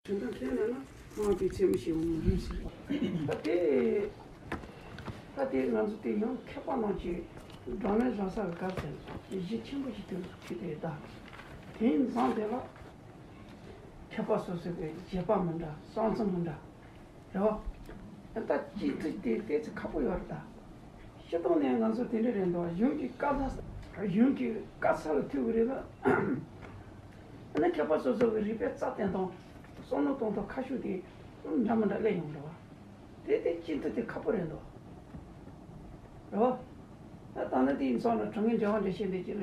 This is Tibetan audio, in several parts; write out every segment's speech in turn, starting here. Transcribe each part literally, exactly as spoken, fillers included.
དོན་དམ་བསྟན་ན་ན་མ་འོངས་པའི་ཚད་མ་ཞིག་འོང་བ་རེད་ཟེར་བ། ད་དེ་ད་དེ་ང་ཚོ་དེ་ཡང་མཁས་པ་རྣམས་ཀྱིས་སྒྲོན་མེ་བཟོ་ས་གི་སྐབས་སུ་གཞི་ཆེན་པོ་ཞིག་ཏུ་ཆུད་དེ་ད་དེ་ཡིན་ཙང་དེ་ལ་མཁས་པ་སོ་སོ་གི་བཞེད་པ་མི་འདྲ། བསམ་ཚུལ་མི་འདྲ་རེད་བ། ད་སྤྱི་འཐུས་དེ་ཏོག་ཙམ་ཁག་པོ་ཡོད་རེད་ད། སྤྱིར་བཏང་ནས་ང་ཚོ་དེ་འདྲ་རེད་འདུག་གཞུང་གི་བཀའ་ས་གཞུང་གི་བཀའ་ས་ལ་ཐུག་གི་རེད་ལ། ཨ་ནི་མཁས་པ་སོ་སོ་གི་རིག་པའི་རྩལ་བསྟན་སྟངས་བསམ་བློ་གཏོང་སྟངས་ཁ་ཤས་དེ་འདྲ་མི་འདྲ་སླེབས་ཡོང་རེད་བ། དེ་དེ་སྤྱི་འཐུས་དེ་ཁག་པོ་རེད་འདུག་རེད་བ། ད་ད་ནི་དེ་ཡིན་ཙང་ལ་དྲང་ངེས་འབྲེལ་བ་འདྲ་བྱས་འདི་ཅི་ལ་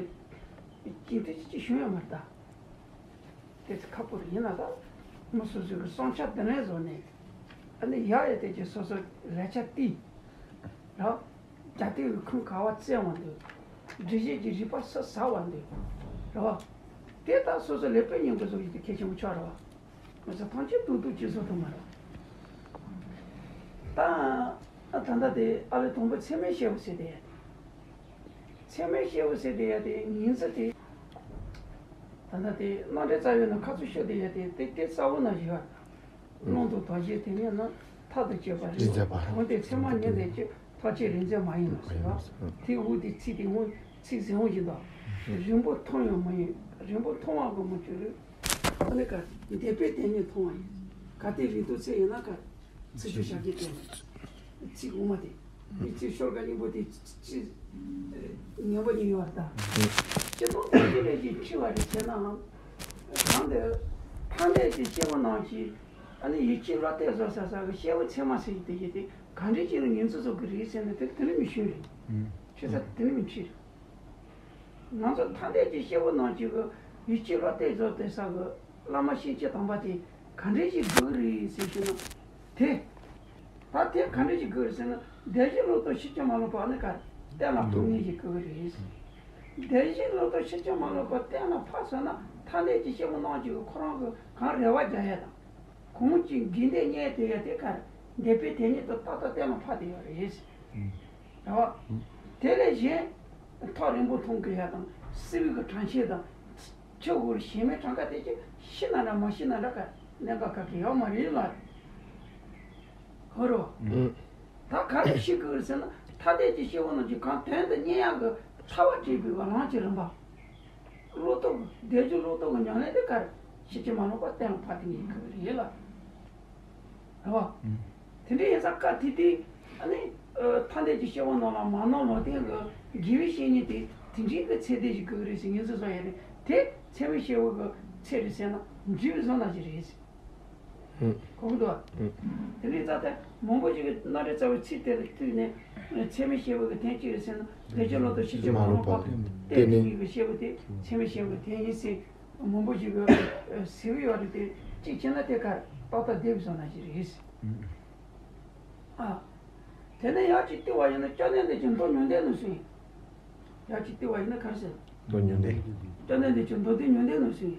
སྤྱི་འཐུས་ཅི་ཅི་བྱུང་ཡོད་མ་རེད་ད། དེ་ཚོ་ཁག་པོ་རེད། ཡིན་ན་ད་མི་སོ་སོའི་གི་བསམ་འཆར་དེ་ནས་བཟོ་ནས་ཨ་ནི་ཡག་ཡག་དེ་ཀྱི་སོ་སོ་ལས་ཆ་བལྟས་ར། རྒྱ་སྟེང་གི་ཁུངས་ག་བ་བཙལ་བ་འདུག་སྒྲིག་གཞི་གི་རིག་པ་སུ་ཟ་བ་འདུག་ར་བ། དེ་ད་སོ་སོ་ལས་དཔོན་ཉན་དགོས་བཟོ་ཡི་དེ་གལ་ཆེན་པོ་ཆགས་ར་བ། མི་ཚོ་ཐམས་ཅད་ཏུག་ཏུག་ཅིག་བཟོ་ཐུབ་མ་ར། ད་ད་ལྟ་དེ་ཨ་ལེ་དང་པོ་ཚད་མའི་སྐྱེས་བུ་ཟེར་དེ། ཚད་མའི་སྐྱེས་བུ་ཟེར་དེ་ཡ་དེ་ཉིན་མཚན་དེ། ད་ལྟ་དེ་རྣམ་འགྲེལ་རྩ་བའི་ནང་ཁ་ཚུར་ཤོད་དེ་ཡ་དེ་དེ་དེ་གསལ་བོ་ན་བཞི་བ། ཀློང་དུ་དོར་ཞིང་དེ་ཉིད་ནི་མཐར་ཐུག་བཅད་པ་རེད། འོན་ཏེ་ཚད་མ་ཉིད་ལས་སྐྱེས་ཐོགས་བཅས་རིག་འཛིན་མ་ཡིན་ནོ་ཟེར་བ། དེའི་དབུ་དེ་ཚིག་དེ་སྔོན་ཚིག་ཟིན་བ་བཞིན་དུ། རིང་པོ་མཐོང་ཡང་མ་ཡིན། རིང་པོ་མཐོང་བ་གི་མུ་ཅོ་རེད། ཨ་ནི་ཀ་འདས་པའི་དོན་ཉིད་མཐོང་བ་ཡིན། གལ་ཏེ་རིང་དུ་ཚེ་ཡིན་ན་ཀ་ཚིག་ཆུ་ཞག་གི་དོན། ཚིག་དབུ་མ་དེ། དེ་ཚིག་ཤོ་ལོ་ཀ་སྙིང་པོ་དེ་ཚིག་ངན་པ་གཉིས་ཡོད་རེད་ད། སྤྱིར་བཏང་དེ་ལས་ཀྱི་འཆི་བ་རེད་ཟེར་ནའང་། གང་དེ་ཐ་དད་ཀྱི་སྐྱེས་བུ་རྣམས་ཀྱིས་ཨ་ནི་ཡིད་ཀྱི་བློ་གཏད་བཟོ་ས་ས་གི་སྐྱེས་བུ་ཚད་མ་ཟེར་གྱི་དེ་ཡི་དེ་ག་འདྲས་ཀྱི་ནི་ངན་ཚུལ་བཟོ་གི་རེད་ཟེར་ན་དེ་དེ་ནི་མི་ཤེས་རེད། ཆི་ས་དེ་ནི་མི་འཆི་རེད། ང་ཚོ་ཐ་དད་ཀྱི་སྐྱེས་བུ་རྣམས་ཀྱི་གི་ཡིད་ཀྱི་བློ་གཏད་བཟོ་སྟེ་ས་གི་བླ་མ་ཤེས་བྱ་དམ་པ་དེ་ག་འདྲས་ཀྱི་དགོས་རེད་ཟེར་ཞུ་ན། དེ། ད་དེ་ག་འདྲས་ཀྱི་དགོས་རེད་ཟེར་ན་བདེན་བཞིའི་བློ་རྟོག་ཕྱིན་ཅི་མ་ལོག་པ་ནི་ག་གཏན་ལ་ཕབ་ངེས་ཀྱི་དགོས་རེད། བདེན་བཞིའི་བློ་རྟོག་ཕྱིན་ཅི་མ་ལོག་པ་གཏན་ལ་ཕབ་སོང་ན་ཐ་དད་ཀྱི་སྐྱེས་བུ་རྣམས་ཀྱི་གི་ཁོ་རང་གི་གང་རེ་བ་རྒྱག་ཡ་དང་། གང་ཅི་དགེ་འདུན་གཉེར་དེ་ཡ་དེ་ག་འདས་པའི་དོན་ཉིད་དུ་ཏག་ཏག་གཏན་ལ་ཕབ་བསྡད་ཡོད་རེད། རེད་བ། དེ་ལས་གཞན་ཐག་རིང་པོ་མཐོང་དགོས་ཡ་དང་བསིལ་བའི་གི་གྲང་ཤེད་དང་། ཆུ་བོར་ཞེན་མེད་གྲངས་ཀ་དེ་ཅི་ཤི་ན་འདྲ་མ་ཤི་ན་འདྲ་ག་གནད་འགག་ག་གི་ཡོད་མ་རེད་ལ། ཧོ་རོ། ད་ག་རེ་ཤི་དགོས་རེད་ཟེར་ན་ཐ་དད་ཀྱི་སྐྱེ་བོ་རྣམས་ཀྱི་གང་དོན་དུ་གཉེར་ཡག་གི་ཐབས་བྲིས་པའི་བ་ལང་གི་རིམ་པ། བློ་རྟོག་གི་བདེ་སྒྱུ་བློ་རྟོག་གི་ཉམས་ལེན་དེ་ག་རེ་ཤི་ཅི་མ་ལོག་པ་གཏན་ལ་ཕབ་སྟེ་ངེས་དགོས་རེད་ལ། རེད་བ། དེ་འདྲའི་ཡིན་ཙང་བཀའ་ཐིག་དེ་ཨ་ནི་ཐ་དད་ཀྱི་སྐྱེ་བོ་རྣམས་ལ་མ་ནོར་ལོག་ལྟའི་གི་དགེ་བའི་བཤེས་གཉེན་དེ་དེ་འདྲའི་གི་ཚད་ལྡན་ཞིག་དགོས་རེད་ཟེར་ངེས་འཛིན་བཟོ་ཡ་རེད་དེ་ཚད་མའི་སྐྱེས་བུ་གི་ཚད་རེད་ཟེར་ན་འཇིགས་པའི་བཟོ་ན་ཞིག་རེད། གོ་གི་འདུག་བ། དེ་འདྲའི་རྩ་དེ་མང་པོ་ཞིག་གི་རྣམ་འགྲེལ་རྩ་བའི་ཚིག་དེ་ལ་བཏུས་ནས་ཚད་མའི་སྐྱེས་བུ་གི་དོན་གཅིག་རེད་ཟེར་ན་བདེ་སྒྱུ་བློ་རྟོག་ཕྱིན་ཅི་མ་ལོག་པ་གཏན་དུ་གཉེར་བའི་སྐྱེས་བུ་དེ་ཚད་མའི་སྐྱེས་བུ་གི་དོན་ཡིན་ཟེར། མང་པོ་ཞིག་གིས་ཟེར་གྱི་ཡོད་རེད་དེ་གཅིག་བྱས་ན་དེ་གར་ཏག་ཏག་བསྡད་པའི་བཟོ་ན་ཞིག་རེད། ཨ། དེ་ནས་ཡར་གཅིག་བལྟས་པ་ཡིན་ན་སྐྱབས་གནས་འདི་ཀྱི་མདོ་ཉུང་ལྡན་ནོ་ཟེར། ཡར་གཅིག་བལྟས་པ་ཡིན་ན་ག་རེ་ཟེར། མདོ་ཉུང་ལྡན། སྐྱབས་གནས་འདི་ཀྱི་མདོ་སྡེ་ཉུང་ལྡན་ནོ་ཟེར།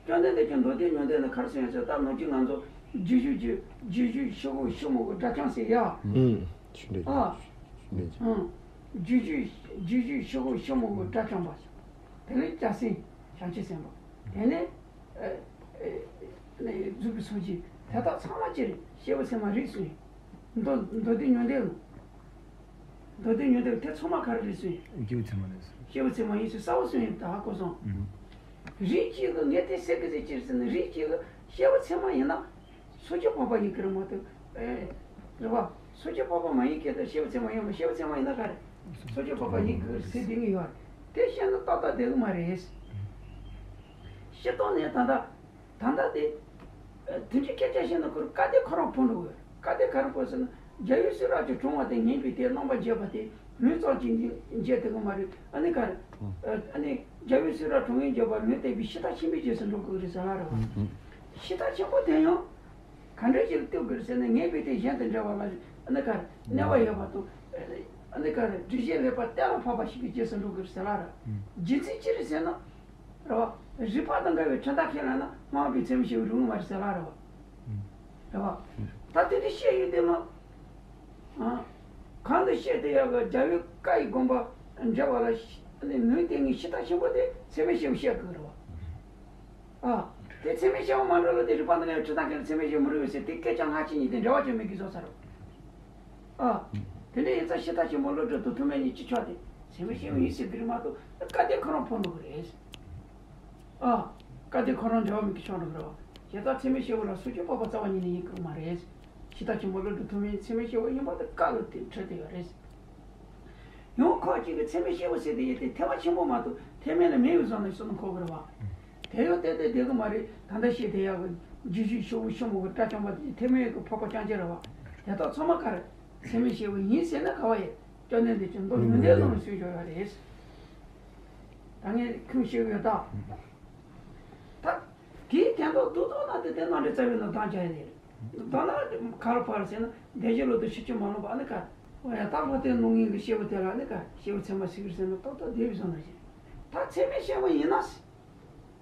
སྐྱབས་གནས་འདི་ཀྱི་མདོ་སྡེ་ཉུང་ལྡན་ནི་ག་རེ་ཟེར་ཟེར་ད་ནང་གཅིག་ང་ཚོ་རྗེས་འཇུག་གི་རྗེས་འཇུག་ཤོག་གུ་ཤོག་མོ་གི་སྒྲ་རྐྱང་ཟེར་ཡ། ཨུམ། ཆུ་འདྲེན། ཨ། ཆུ་འདྲེན། ཨང་། རྗེས་འཇུག་རྗེས་འཇུག་ཤོག་གུ་ཤོག་མོ་གི་སྒྲ་རྐྱང་པ། དེ་ནས་སྐྱ་སེང་། བྱང་ཆུབ་སེམས་དཔའ། དེ་ནས། ཨ། ཨ། ནས་རྫོགས་པའི་སངས་རྒྱས་དེ་དག་ཚང་མ་ཅི་རེད་སྐྱེས་བུ་ཚད་མ་རིགས་གསུམ་ཡིན། མདོ་མདོ་སྡེ་ཉུང་ལྡན་ནོ། མདོ་སྡེ་ཉུང་ལྡན་དེ་ཚང་མ་ག་རེ་རིགས་གསུམ་ཡིན། སྐྱེས་བུ་ཚད་མ་རེད། སྐྱེས་བུ་ཚད་མ་ཡིན་ཚུལ་གསལ་བོ་གསུངས་ཡོད་ད་ཧ་གོ་སོང་། ཨུ། རིགས་གཅིག་གི་ངས་དེ་ཟེར་གི་ཟེར་ཅི་རེད་ཟེར་ན་རིགས་གཅིག་གི་སྐྱེས་བུ་ཚད་མ་ཡིན་ན། སངས་རྒྱས་འཕགས་པ་ཡིན་གྱི་རེད་མ་གཏོགས། ཨེ། རེད་བ། སངས་རྒྱས་འཕགས་པ་མ་ཡིན་གྱི་ད་སྐྱེས་བུ་ཚད་མ་ཡིན་པ་སྐྱེས་བུ་ཚད་མ་ཡིན་ན་ག་རེ། སངས་རྒྱས་འཕགས་པ་ཡིན་གྱི་རེད་ཟེར་བསྡད་ངེས་ཡོད་རེད་དེ་བཤད་ན་ཏག་ཏག་བསྡད་གི་མ་རེད། སྤྱིར་བཏང་ནས་ད་ལྟ། ད་ལྟ་དེ། དེ་འདྲའི་སྐད་ཆ་བཤད་ན་ཁོར་བཀའ་སྡེ་ཁོ་རང་ཕོག་འགྲོ་གི་ཡོད་རེད། བཀའ་སྡེ་ག་རེ་ཕོག་ཟེར་ན་རྒྱལ་བའི་སྲས་རབ་ཀྱིས་དྲངས་པ་དེ་ཉན་པའི་དེ་རྣམ་པར་འབྱེད་པ་དེ་ལུང་ཙམ་གྱིས་འཇལ་ཐུབ་གི་མ་རེད། ཨ་ནི་ག་རེ། ཨ་ནི་རྒྱལ་བའི་སྲས་རབ་དྲང་ངེས་འབྱེད་པ་ལུང་བསྟན་པའི་ཤིང་རྟ་ཆེན་པོའི་རྗེས་སུ་འགྲོ་དགོས་རེད་ཟེར་ལ་རེད་བ། ཤིང་རྟ་ཆེན་པོ་དེ་ཡང་ག་འདྲ་ཞིག་ལ་བསྟོད་དགོས་རེད་ཟེར་ན་ངེས་པའི་དེ་གཞན་དང་འབྲེལ་བ་ལ་ཨ་ནི་ག་རེ་གནས་པ་ཡོད་པ་དང་། ཨ་ནི་ག་རེ་སྒྲིབ་བྱེད་ལེགས་པར་གཏན་ལ་ཕབ་པ་ཞིག་གི་རྗེས་སུ་འགྲོ་དགོས་རེད་ཟེར་ལ་རེད་བ། རྒྱུ་མཚན་ཅི་རེད་ཟེར་ན། རེད་བ། རིགས་པ་དང་འགལ་བའི་འཁྲུལ་མཐའ་ཁས་བླངས་ན་མ་འོངས་པའི་ཚད་མ་སྐྱེས་བུ་རུང་མ་རེད་ཟེར་ལ་རེད་བ། རེད་བ། ད་དེ་འདྲ་བཤད་ཡོད་དེ་མ། ཨ། གང་དུ་བཤད་དེ་ཡག་གི་རྒྱལ་བའི་བཀའ་ཡི་དགོངས་པ་འགྲེལ་བ་ལ་ནི་ལུང་བསྟན་གྱི་ཤིང་རྟ་ཆེན་པོ་དེ་ཚད་མ་སྐྱེས་བུ་བཤད་དགོས་རེད་བ། ཨ། དེ་ཚད་མེད་བྱེད་པ་མ་འགྲོ་ལ་དེ་རིག་པ་དང་འགལ་བའི་འཁྲུལ་རྟགས་ཁས་ལེན་ཚད་མེད་བྱེད་པ་མི་རུང་བས་ཟེར་དེ་སྐད་ཆ་སྔ་ཕྱི་གཉིས་དེ་འབྲེལ་བ་ཅན་མེད་ཀི་བཟོ་ས་རེད། ཨ། དེ་འདྲ་ཡིན་ཙང་ཤི་རྟ་ཆེན་པོ་བློ་གྲོས་དང་ཐུག་མེད་གཉིས་གཅིག་ཆགས་ཏེ་ཚད་མེད་བྱེད་པ་ཡིན་ཟེར་གི་རེད་མ་གཏོགས་སྐབས་དེ་ཁོ་རང་ཕོ་འགྲོ་གི་རེད། ཨ། སྐབས་དེ་ཁོ་རང་འབྲེལ་བ་མེད་ཀི་ཆགས་འགྲོ་གི་རེད་བ། ཞེ་དྲག་ཚད་མེད་བྱེད་པ་ལ་སོ་སྐྱེ་སྤོབས་པ་རྩ་བ་ཉིད་ནས་ཡིན་གི་མ་རེད། ཤི་རྟ་ཆེན་པོ་བློ་གྲོས་ཐུག་མེད་གཉིས་ཚད་མེད་བྱེད་པ་ཡིན་པ་དེ་སྐབས་ལ་དེ་འཕྲོད་དེ་ཡོད་རེད། ཡང་ཁོ་གཅིག་གིས་ཚད་མེད་བྱེད་པ་ཟེར་དེ་ཡིན་ཏེ་ཐེག་པ་ཆེན་པོ་མ་གཏོགས་ཐེག་དམན་ལ་མེད་པའི་བཟོ་ན་བསམ་ན་ཁོ་གི་རེད་བ། དེ་ཡང་ཏན་ཏན་བསྡད་གི་མ་རེད། ད་ལྟ་བཤད་དེ་ཡག་གི་རྗེས་ཤུལ་ཤོག་བུ་ཤོག་མོ་གི་སྒྲ་བྱང་པ་དེ་ཐེག་དམན་གྱི་འཕགས་པ་རྐྱང་རྐྱང་རེད་བ། དེ་དག་ཚང་མ་ག་རེ། ཚད་མེད་བྱེད་པ་ཡིན་ཟེར་ན་ག་བ་ཡིན། སྐྱོན་ནན་དེ་ཀྱང་མདོ་ཡོན་ཏན་ལམ་ལ་ཞུགས་ཆོག་ཡག་རེད། ད་ངས་ཁུངས་བཤད་གི་ཡོད་ད། ད། དེའི་དོན་དག་ཏུ་ཐོག་ན་དེ་དེ་ནང་འདྲེ་རྩ་བའི་ནང་ལྡང་བྱ་ཡིན། མདོར་ན་ག་རེ་ཕར་ཟེར་ན་བདེ་གཤེགས་ལོ་ཏོག་ཕྱིར་ཆུད་མ་ལོངས་པ་ཨ་ནི་ཀ། འོ་ཡ་ད་ལྷོ་སྟོན་ནོར་ངན་གྱི་སྐྱེས་བུ་དེ་ལ་ཨ་ནི་ཀ་སྐྱེས་བུ་ཚད་མ་སྲིད་གི་ཟེར་ན་ཏོག་ཏོག་བདེ་བའི་བཟོ་འདྲ་ཞིག་ད་ཚད་མེད་བྱེད་པ་ཡིན་ན།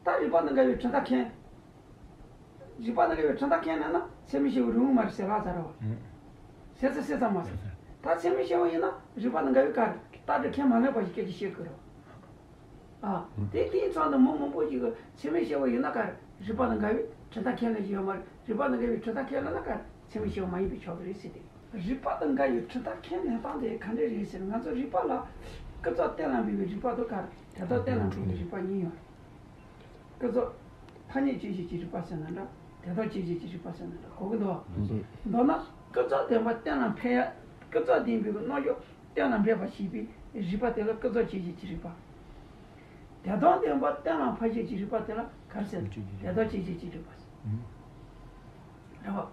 ད་རིག་པ་དང་འགལ་བའི་འཁྲུལ་རྟགས་མཁན། རིག་པ་དང་འགལ་བའི་འཁྲུལ་རྟགས་མཁན་ལབ་ན་ཚད་མེད་བྱེད་པ་རུང་མ་རེད་ཟེར་ལབ་ཚར་བ། ཟེར་ཚེ་ཟེར་ཙམ་མ་ཟེར། ད་ཚད་མེད་བྱེད་པ་ཡིན་ན་རིག་པ་དང་འགལ་བའི་ཀ་རེད་རྟགས་འདི་ཁས་མ་ལེན་པ་ཞིག་སྐད་ཆ་བཤད་དགོས་རེད། ཨ། དེ་དེའི་ཚང་དུ་མི་མང་པོ་ཞིག་གིས་ཚད་མེད་བྱེད་པ་ཡིན་ན་ཀ་རེད་རིག་པ་དང་འགལ་བའི་འཁྲུལ་རྟགས་ཁས་ལེན་གྱི་ཡོད་མ་རེད། རིག་པ་དང་འགལ་བའི་འཁྲུལ་རྟགས་ཁས་ལེན་ན་ཀ་རེད་ཚད་མེད་བྱེད་པ་མ་ཡིན་པས་ཆོག་གི་རེད་ཟེར་ཏེ། རིག་པ་དང་འགལ་བའི་འཁྲུལ་རྟགས་ཁས་ལེན་སྟངས་དེ་ག་འདྲ་རེད་ཟེར་ང་ཚོ་རིག་པ་ལ་ཀུན་རྫོབ་གཏན་ལ་འབེབས་པའི་རིག་པ་དང་ཀ་རེད་དེ་དག་གཏན་ལ་འཁེལ་བའི་རིག་པ་གཉིས་ཡོད་རེད། ཀུན་རྫོབ། ཐ་སྙད་དཔྱོད་བྱེད་ཀྱི་རིག་པ་ཟེར་ན་འདྲ། དེ་དག་དཔྱོད་བྱེད་ཀྱི་རིག་པ་ཟེར་ན་འདྲ་གོ་གི་འདུག་བ། མདོར་ན་ཀུན་རྫོབ་བདེན་པ་གཏན་ལ་འཕེན་ཡ། ཀུན་རྫོབ་བདེན་པའི་རྣམ་གཞག་གཏན་ལ་འབེབས་པ་ཞེས་པའི་རིག་པ་དེ་ལ་ཀུན་རྫོབ་དཔྱོད་བྱེད་ཀྱི་རིག་པ། དེ་དག་བདེན་པ་གཏན་ལ་འཕེན་བྱེད་ཀྱི་རིག་པ་དེ་ལ་ག་རེ་ཟེར། དེ་དག་དཔྱོད་བྱེད་ཀྱི་རིག་པ་ཟེར། རེད་བ།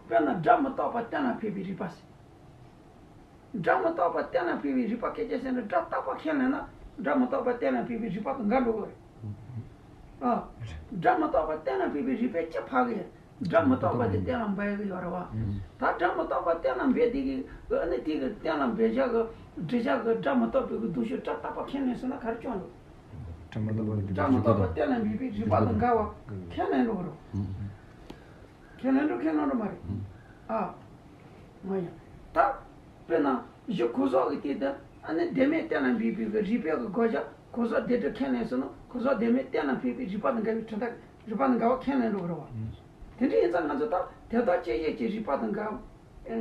དཔེར་ན་སྒྲ་མི་རྟག་པ་གཏན་ལ་འཕེན་པའི་རིག་པ་ཟེར། སྒྲ་མི་རྟག་པ་གཏན་ལ་འཕེན་པའི་རིག་པ་སྐད་ཅིག་ཟེར་ན་སྒྲ་རྟག་པ་ཁས་ལེན་ན་སྒྲ་མི་རྟག་པ་གཏན་ལ་འཕེན་པའི་རིག་པ་དང་འགལ་འགྲོ་གི་རེད། ཨ། སྒྲ་མི་རྟག་པ་གཏན་ལ་འཕེན་པའི་རིག་པས་ཅི་ཕོག་གི། སྒྲ་མི་རྟག་པ་དེ་གཏན་ལ་འབེབས་ཀྱི་ཡོད་རེད་བ། ད་སྒྲ་མི་རྟག་པ་གཏན་ལ་འབེབས་དེ་གི་ཨ་ནི་དེ་གི་གཏན་ལ་འབེབས་བྱ་གི་འབྲི་བྱ་གི་སྒྲ་མི་རྟག་པའི་གི་གདུང་ཤུགས་སྒྲ་རྟག་པ་ཁས་ལེན་སོང་ན་ག་རེ་བྱུང་འགྲོ། སྒྲ་མི་རྟག་པ་གཏན་ལ་འབེབས་པའི་རིག་པ་དང་འགལ་བ་ཁས་ལེན་འགྲོ་གི་རེད། ཁས་ལེན་འགྲོ་ཁས་ལེན་འགྲོ་མ་རེད། ཨ། ང་ཡང་། ད། དཔེར་ན་གཞི་གོ་ཟག་གི་སྟེང་དུ་ཨ་ནི་བདེན་མེད་གཏན་ལ་འབེབས་པའི་གི་རིག་པའི་གི་བགོ་བཤའ་གོ་ཟག་བདེན་འབྲེལ་ཁས་ལེན་སོང་ན་གོ་ཟག་བདེན་མེད་གཏན་ལ་འཕེན་པའི་རིག་པ་དང་འགལ་བའི་འཁྲུལ་རྟགས་རིག་པ་དང་འགལ་བ་ཁས་ལེན་འགྲོ་གི་རེད་བ། དེ་འདྲ་ཡིན་ཙང་ང་ཚོ་ད་དེ་དག་དཔྱོད་བྱེད་ཀྱི་རིག་པ་དང་འགལ་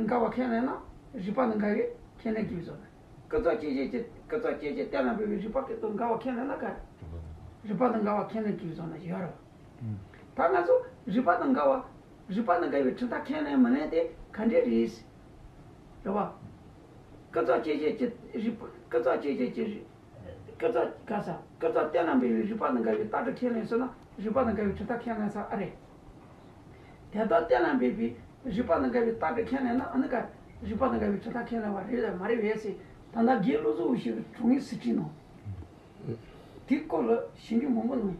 འགལ་བ་ཁས་ལེན་ན་རིག་པ་དང་འགལ་བའི་ཁས་ལེན་དགོས་བཟོ་ན། ཀུན་རྫོབ་དཔྱོད་བྱེད་ཀྱི་ཀུན་རྫོབ་དཔྱོད་བྱེད་གཏན་ལ་འབེབས་པའི་རིག་པ་ཀུན་རྫོབ་འགལ་བ་ཁས་ལེན་ན་ག་རེ། རིག་པ་དང་འགལ་བ་ཁས་ལེན་དགོས་བཟོ་ན་ཡོད་རེད་བ། ད་ང་ཚོ་རིག་པ་དང་འགལ་བ། རིག་པ་དང་འགལ་བའི་འཁྲུལ་རྟགས་ཁས་ལེན་མི་ལེན་དེ་ག་འདྲས་རེད། རེད་བ། ཀུན་རྫོབ་དཔྱོད་བྱེད་ཀྱི་རིག་པ་ཀུན་རྫོབ་དཔྱོད་བྱེད་ཀྱི་རིག་ཀུན་རྫོབ་ག་ས་ཀུན་རྫོབ་གཏན་ལ་འབེབས་པའི་རིག་པ་དང་འགལ་བའི་རྟགས་འདི་ཁས་ལེན་སོང་ན་རིག་པ་དང་འགལ་བའི་འཁྲུལ་རྟགས་ཁས་ལེན་ས་ཨ་རེད། དེ་ལྟར་གཏན་ལ་འབེབས་པའི་རིག་པ་དང་འགལ་བའི་རྟགས་འདི་ཁས་ལེན་ན་ཨ་ནི་ག་རིག་པ་དང་འགལ་བའི་འཁྲུལ་རྟགས་ཁས་ལེན་པ་རེད་དམ་མ་རེད་པས་ཟེར་ད་ལྟ་དགེ་བློ་བཟང་འུ་ཆོས་ཀྱི་དྲང་ངེས་ཟིན་བྲིས་ནང་། དེའི་སྐོར་ལ་ཞིབ་འཇུག་མང་པོ་གནང་།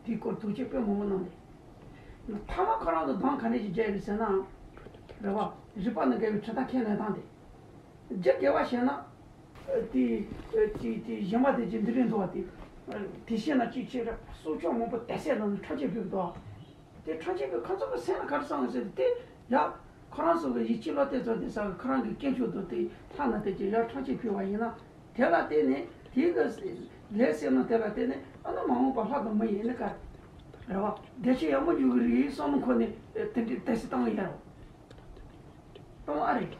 དེའི་སྐོར་དོགས་གཅོད་དཔེ་མང་པོ་གནང་སྟེ། མཐའ་མ་ཁོ་རང་ཚོ་གདམ་ག་འདྲས་ཀྱི་རྒྱག་རེད་ཟེར་ན། རེད་བ། རིག་པ་ནི་འགལ་བའི་འཁྲུལ་རྟགས་ཁས་ལེན་སྟངས་དེ། རྒྱུ་དགེ་བ་བྱས་ན། དེ་དེ་དེ་གཞན་པ་དེ་ཅི་འདི་རེད་འདུག་བ་དེ། དེ་བཤད་ན་ཅིག་ཆེ་ར་སྲོག་ཆགས་མང་པོ་དད་སེམས་ནང་ནས་ཁྲག་ཆད་ཕུལ་འདུག་དེ་ཁྲག་ཆད་ཕུལ་ཁོ་ཚོ་གི་སེམས་ལ་ག་རེ་བསམ་ཟེར་དེ་ཡ། ཁོ་རང་ཚོ་གི་ཡིད་ཆེས་བློ་གཏད་ཚོ་དེ་ས་གི་ཁོ་རང་གི་སྐྱེས་མཆོག་ཏུ་དེ་ལྷ་ན་དེ་ཅི་ཡ་ཁྲག་ཆད་ཕུལ་བ་ཡིན་ན། དེ་ལ་བརྟེན་ནས་དེའི་གི་ལས་བསོད་ནམས་དེ་ལ་བརྟེན་ནས་ཨ་ནི་མ་འོངས་པ་ལྷ་དང་མི་ཡིན་ནི་ག་རེད་བ། བདེ་སྐྱིད་ཡག་མོ་འཇུག་གི་རེད་བསམ་ནི་ཁོ་ནས་དེ་འདྲའི་དད་སེམས་བཏང་གི་ཡ་རོ། བཏང་བ་ཨ་རེད།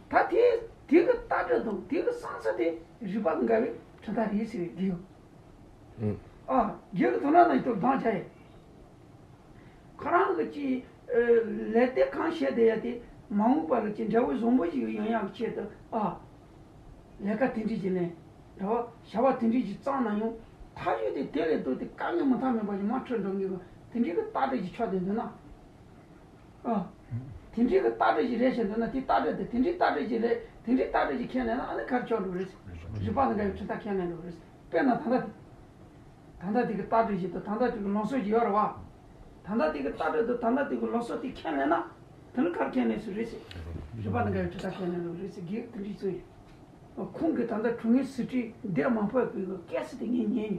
ད་དེ་དེ་གི་ལྟ་གྲུབ་དང་དེ་གི་བསམ་ཚུལ་དེ་རིག་པ་དང་འགལ་བའི་འཁྲུལ་རྟགས་རེད་ཟེར་བའི་དེའོ། ཨ། རྒྱུད་ཀྱི་དོན་རྣམས་ནང་དུ་གདམ་བྱ་ཡི། ཁོ་རང་གི་ཅི། ལས་དེ་གང་བྱས་དེ་ཡ་དེ་མ་འོངས་པ་ལ་ཅི་འབྲས་བུ་བཟང་པོ་ཞིག་ཡོང་ཡག་གི་ཆེད་དུ་ཨ། ལས་ཀ་དེ་འདྲས་ཀྱི་ལེན། རེད་བ། བྱ་བ་དེ་འདྲས་ཀྱི་བརྩམས་ན་ཡང་ཐག་གཅོད་དེ་དེ་ལས་ལྡོག་སྟེ་དཀའ་ངལ་མི་ཐང་མེད་པ་ཞིག་མར་འཕྲད་འགྲོ་ངེས་པ་དེ་འདྲས་ཀྱི་ལྟ་གྲུབ་ཀྱི་ཕྱོགས་དེ་འདུག་ན། ཨ། དེ་འདྲའི་གི་ལྟ་གྲུབ་ཅིག་རེད་ཟེར་འདུག་ན་དེ་ལྟ་གྲུབ་དེ་དེ་འདྲའི་ལྟ་གྲུབ་ཅིག་རེད་དེ་འདྲའི་ལྟ་གྲུབ་ཅིག་ཁས་ལེན་ན་ཨ་ནི་ག་རེ་ཆགས་འགྲོ་རེད། རིག་པ་དང་འགལ་བའི་འཁྲུལ་རྟགས་ཁས་ལེན་འགྲོ་རེད། དཔེར་ན་ད་ལྟ་དེ། ད་ལྟ་དེ་གི་ལྟ་གྲུབ་ཅིག་དང་ད་ལྟ་དེ་གི་ལམ་སྲོལ་ཅིག་ཡོད་རེད་བ། ད་ལྟ་དེ་གི་ལྟ་གྲུབ་དང་ད་ལྟ་དེ་གི་ལམ་སྲོལ་དེ་ཁས་ལེན་ན་དེ་ནི་ག་རེ་ཁས་ལེན་སྲོལ་རེད་ཟེར། རིག་པ་དང་འགལ་བའི་འཁྲུལ་རྟགས་ཁས་ལེན་འགྲོ་རེད་ཟེར་གི་དེ་འདྲའི་ཚུལ་ཡིན། ཁོང་གིས་ད་ལྟ་དྲང་ངེས་ཟིན་བྲིས་འདི་མ་ཕབ་པའི་གི་སྐད་ཆ་དེ་ངས་ཉན་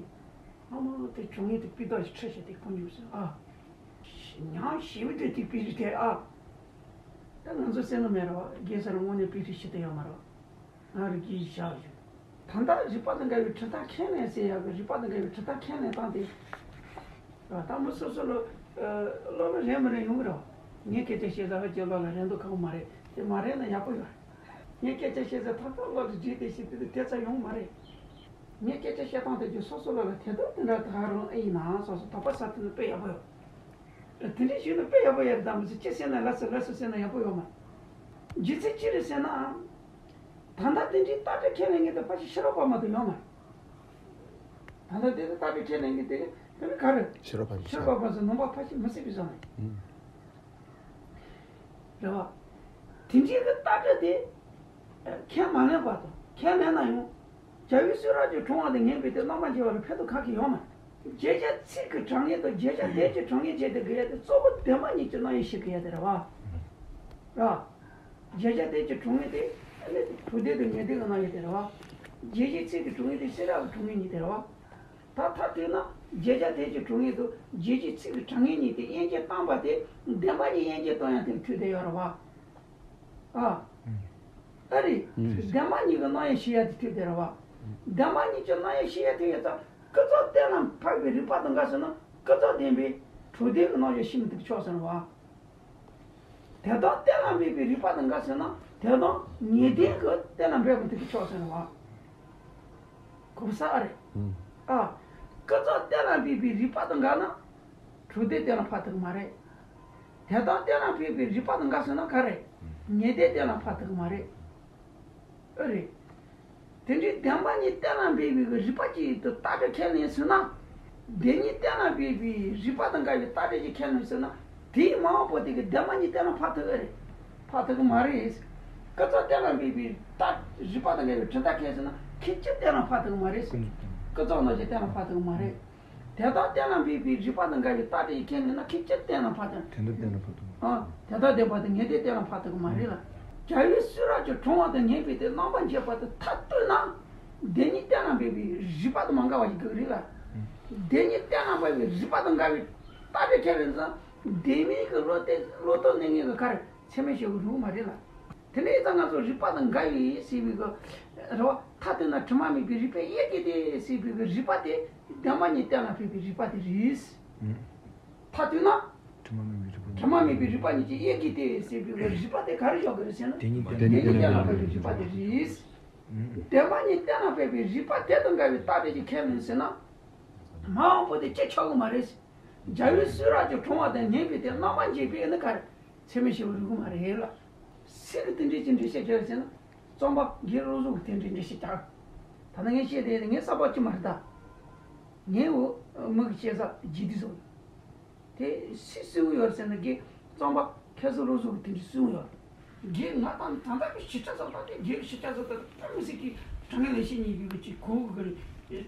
མྱོང་། ཨ་མ་དེ་དྲང་ངེས་དེ་སྤུས་དག་ཞིག་ཁྲིད་བྱས་དེ་ཁོང་ཉོས་ཟེར་ཨ། ཉམས་ཞིབ་དེ་དེ་པི་རི་དེ་ཨ། ད་ང་ཚོ་སེམས་ལ་མེད་ར་བ་རྒན་ས་ར་དངོས་གནས་པི་རི་ཤི་ད་ཡོད་མ་ར་བ། ང་རི་རྒྱུས་བཞག་ཡོད། ད་ལྟ་རིག་པ་དང་འགལ་བའི་འཁྲུལ་རྟགས་ཁས་ལེན་ཟེར་ཡག་གི་རིག་པ་དང་འགལ་བའི་འཁྲུལ་རྟགས་ཁས་ལེན་སྟངས་དེ། ད་མི་སོ་སོ་ལ་བློ་ལ་རན་མི་རན་ཡོང་གི་རེད་བ། ངས་སྐད་ཆ་བཤད་ས་ལ་ཁྱེད་བློ་ལ་རན་འདུག་ཁག་པོ་མ་རེད། དེ་མ་རན་ན་ཡག་པོ་ཡོད་རེད། ངས་སྐད་ཆ་བཤད་ས་ཐག་ཐག་བློ་ལ་འདྲེས་ཏེ་བཤད་དུས་དེ་ཚ་ཡོང་མ་རེད། ངས་སྐད་ཆ་བཤད་སྟངས་དེ་ཚོ་སོ་སོ་ལ་ལ་དེ་དང་དེ་འདྲ་ད་ག་རང་ཨེ་ཡིན་ནའང་སོ་སོ་དོགས་པ་ཟ་ཐུབ་ན་དཔེ་ཡག་པོ་ཡོད། དེ་འདྲ་ཞུས་ན་དཔེ་ཡག་པོ་ཡོད་རེད། ད་མི་ཚེ་ཅི་ཟེར་ན་ལ་སོ་ལ་སོ་ཟེར་ན་ཡག་པོ་ཡོད་མ་རེད། རྒྱུ་མཚན་ཅི་རེད་ཟེར་ན། ད་ལྟ་དེ་འདྲའི་ལྟ་གྲུབ་ཁས་ལེན་མཁན་དེ་ཕལ་ཆེར་ཕྱི་རོལ་པ་མ་གཏོགས་ཡོད་མ་རེད། ད་ལྟ་དེ་ལྟ་གྲུབ་ཁས་ལེན་མཁན་དེ་དེ་ནི་ག་རེ། ཕྱི་རོལ་པ་ཕྱི་རོལ་པ་ཕལ་ཆེར་མི་སྲིད་པའི་བཟོ་ནས། ཨུམ། རེད་བ། དེ་འདྲའི་གི་ལྟ་གྲུབ་དེ་ཁས་མ་ལེན་པ་དང་ཁས་ལེན་ན་ཡང་རྒྱལ་བའི་གསུང་རབ་ཀྱི་གྲུབ་དབང་དེ་ངེས་པའི་དེ་རྣམ་པར་འབྱེད་པ་ལ་ཕན་ཐོགས་ག་གེ་ཡོད་མ་རེད། བརྗོད་བྱ་ཚིག་གི་དྲང་ངེས་དང་བརྗོད་བྱ་དོན་གྱི་དྲང་ངེས་བྱས་ཏེ་དགོས་ཡ་དེ་གཙོ་བོ་བདེན་པ་གཉིས་ཀྱི་རྣམ་དབྱེ་ཤེས་དགོས་ཡ་དེ་རེད་བ། རེད་བ། བརྗོད་བྱ་དོན་གྱི་དྲང་ངེས་དེ་ཨ་ནི་གྲུབ་དོན་དང་ངེས་དོན་གྱི་རྣམ་དབྱེ་དེ་རེད་བ། རྗོད་བྱེད་ཚིག་གི་དྲང་ངེས་དེ་ཤེས་རབ་ཀྱི་དྲང་ངེས་གཉིས་དེ་རེད་བ། ད་མཐར་གཏུགས་ན་བརྗོད་བྱ་དོན་གྱི་དྲང་ངེས་དང་རྗོད་བྱེད་ཚིག་གི་དྲང་ངེས་གཉིས་དེ་དབྱེ་འབྱེད་བཏང་པ་དེ་བདེན་པ་གཉིས་དབྱེ་འབྱེད་གཏོང་ཡ་དེ་ཐུག་བསྡད་ཡོད་རེད་བ། ཨ། ཨ་རེད། བདེན་པ་གཉིས་ཀྱི་རྣམ་དབྱེ་ཤེས་ཡ་དེ་ཐུག་བསྡད་རེད་བ། བདེན་པ་གཉིས་ཀྱི་རྣམ་དབྱེ་ཤེས་ཡ་ཐུག་ཡོད་ཙང་ཀུན་རྫོབ་གཏན་ལ་ཕབ་པའི་རིགས་པ་དང་འགལ་སོང་ན་ཀུན་རྫོབ་བདེན་པའི་གྲུབ་དོན་གྱི་རྣམ་དབྱེ་ཤེས་མི་ཐུབ་ཆོག་ཟེར་བ། དེ་དག་གཏན་ལ་འབེབས་པའི་རིགས་པ་དང་འགལ་སོང་ན་དེ་དག་ངེས་དོན་གྱི་གཏན་ལ་འབེབས་པ་ཐུབ་ཀྱི་ཆོག་ཟེར་བ། གོ་ས་ཨ་རེད། ཨ། ཀུན་རྫོབ་གཏན་ལ་འབེབས་པའི་རིགས་པ་དང་འགལ་ན། གྲུབ་དོན་གཏན་ལ་ཕབ་ཐུབ་ཀྱི་མ་རེད། དེ་དག་གཏན་ལ་འབེབས་པའི་རིགས་པ་དང་འགལ་སོང་ན་ག་རེ། ངེས་དོན་གཏན་ལ་ཕབ་ཐུབ་ཀྱི་མ་རེད། ཨེ་རེད། དེ་འདྲའི་བདེན་པ་གཉིས་གཏན་ལ་འབེབས་པའི་རིགས་པ་གཅིག་ཏུ་ལྟ་གྲུབ་ཁས་ལེན་ཟེར་ན། དེ་གཉིས་གཏན་ལ་འབེབས་པའི་རིགས་པ་དང་འགལ་བའི་ལྟ་གྲུབ་ཀྱིས་ཁས་ལེན་ཟེར་ན། དེའི་མ་འོངས་པ་དེ་གི་བདེན་པ་གཉིས་གཏན་ལ་ཕབ་ཐུབ་ཨེ་རེད། ཕབ་ཐུབ་ཀྱི་མ་རེད། ཀུན་རྫོབ་གཏན་ལ་འབེབས་པའི་ལྟ་རིགས་པ་དང་འགལ་བའི་གྲུབ་མཐའ་ཁས་ཟེར་ན་ཁྱེད་ཀྱིས་གཏན་ལ་ཕབ་ཐུབ་ཀྱི་མ་རེད། ཀུན་རྫོབ་རྣམས་ཀྱིས་གཏན་ལ་ཕབ་ཐུབ་ཀྱི་མ་རེད། དེ་དག་གཏན་ལ་འབེབས་པའི་རིགས་པ་དང་འགལ་བའི་ལྟ་གྲུབ་ཀྱིས་ཁས་ལེན་ན་ཁྱེད་ཀྱིས་གཏན་ལ་ཕབ་ཐུབ། དེ་འདྲ་གཏན་ལ་ཕབ་ཐུབ། ཨ། དེ་དག་བདེན་པ་དང་ངེས་དོན་གཏན་ལ་ཕབ་ཐུབ་ཀྱི་མ་རེད་ལ། རྒྱལ་བའི་གསུང་རབ་ཀྱི་གྲུབ་དབང་དང་ངེས་པའི་དེ་རྣམ་པར་འབྱེད་པ་དེ་མཐར་གཏུགས་ན། དེ་གཉིས་གཏན་ལ་འབེབས་པའི་རིགས་པ་དང་མ་འགལ་བ་ཞིག་དགོས་ཀྱི་རེད་ལ། དེ་གཉིས་གཏན་ལ་འབེབས་པའི་རིགས་པ་དང་འགལ་བའི་ལྟ་གྲུབ་ཁས་ལེན་ཙང་། དེ་མིན་གྱི་བློ་གཏད་བློ་རྟོག་གནས་ངེས་ཀྱི་ག་རེ་ཚད་མས་བཤད་པའི་རིགས་པ་མ་རེད་ལ། དེ་འདྲ་ཡིན་ཙང་ང་ཚོ་རིགས་པ་དང་འགལ་བའི་ཟེར་བའི་གི་རེད་བ། མཐར་གཏུགས་ན་དྲི་མ་མེད་པའི་རིགས་པའི་དབྱིབས་ཀྱིས་ཏེ་ཟེར་བའི་གི་རིགས་པ་དེ་བདེན་པ་གཉིས་གཏན་ལ་འབེབས་པའི་རིགས་པ་དེ་རེད། མཐར་གཏུགས་ན། དྲི་མ་མེད་པའི་རིགས་པ་དྲི་མ་མེད་པའི་རིགས་པ་གཉིས་ཀྱི་དབྱིབས་ཀྱིས་ཏེ་ཟེར་བའི་གི་རིགས་པ་དེ་ག་རེ་འཇོག་གི་རེད་ཟེར་ན། དེ་གཉིས་གཏན་དེ་གཉིས་གཏན་ལ་འབེབས་པའི་རིགས་པ་དེ་རེད། བདེན་པ་གཉིས་གཏན་ལ་འབེབས་པའི་རིགས་པ་དེ་དང་འགལ་བའི་ལྟ་གྲུབ་ཀྱིས་ཁས་ལེན་ཟེར་ན། མ་འོངས་པ་དེ་སྐྱེ་ཆོག་གི་མ་རེད། རྒྱལ་བའི་གསུང་རབ་ཀྱི་གྲུབ་དབང་དང་ངེས་པའི་དེ་རྣམ་པར་འབྱེད་པའི་ནི་ག་རེ་ཚད་མས་བཤད་པའི་རིགས་པ་མ་རེད་ལ། སུས་གི་དེ་འདྲའི་ཅི་འདྲའི་བཤད་རྒྱུ་རེད་ཟེར་ན། རྩོམ་པ་དགེ་བློ་བཟང་གིས་དེ་འདྲའི་འདྲ་བཤད་རྒྱུ། ད་ནི་ངས་བཤད་དེ་ངས་གསར་པ་ཅིག་མ་རེད་ད། ངས་འོ་མི་གི་བཤད་ས་ཇི་དུས་སོང་། དེ་སུས་གསུངས་ཡོད་ཟེར་ན་དགེ་རྩོམ་པ་མཁས་བཟང་བློ་བཟང་གིས་དེ་འདྲ་གསུངས་ཡོད། དགེ་ང་དང་ད་ལྟ་གི་ཞིབ་ཆ་ཚོ་ད་དེ་དགེ་གི་ཞིབ་ཆ་ཚོ་ད་ད་མི་སྲིད་ཀྱི་དྲང་ངེས་ལ་ཤེས་ཉིད་ཀྱི་གི་གོ་གི་གི་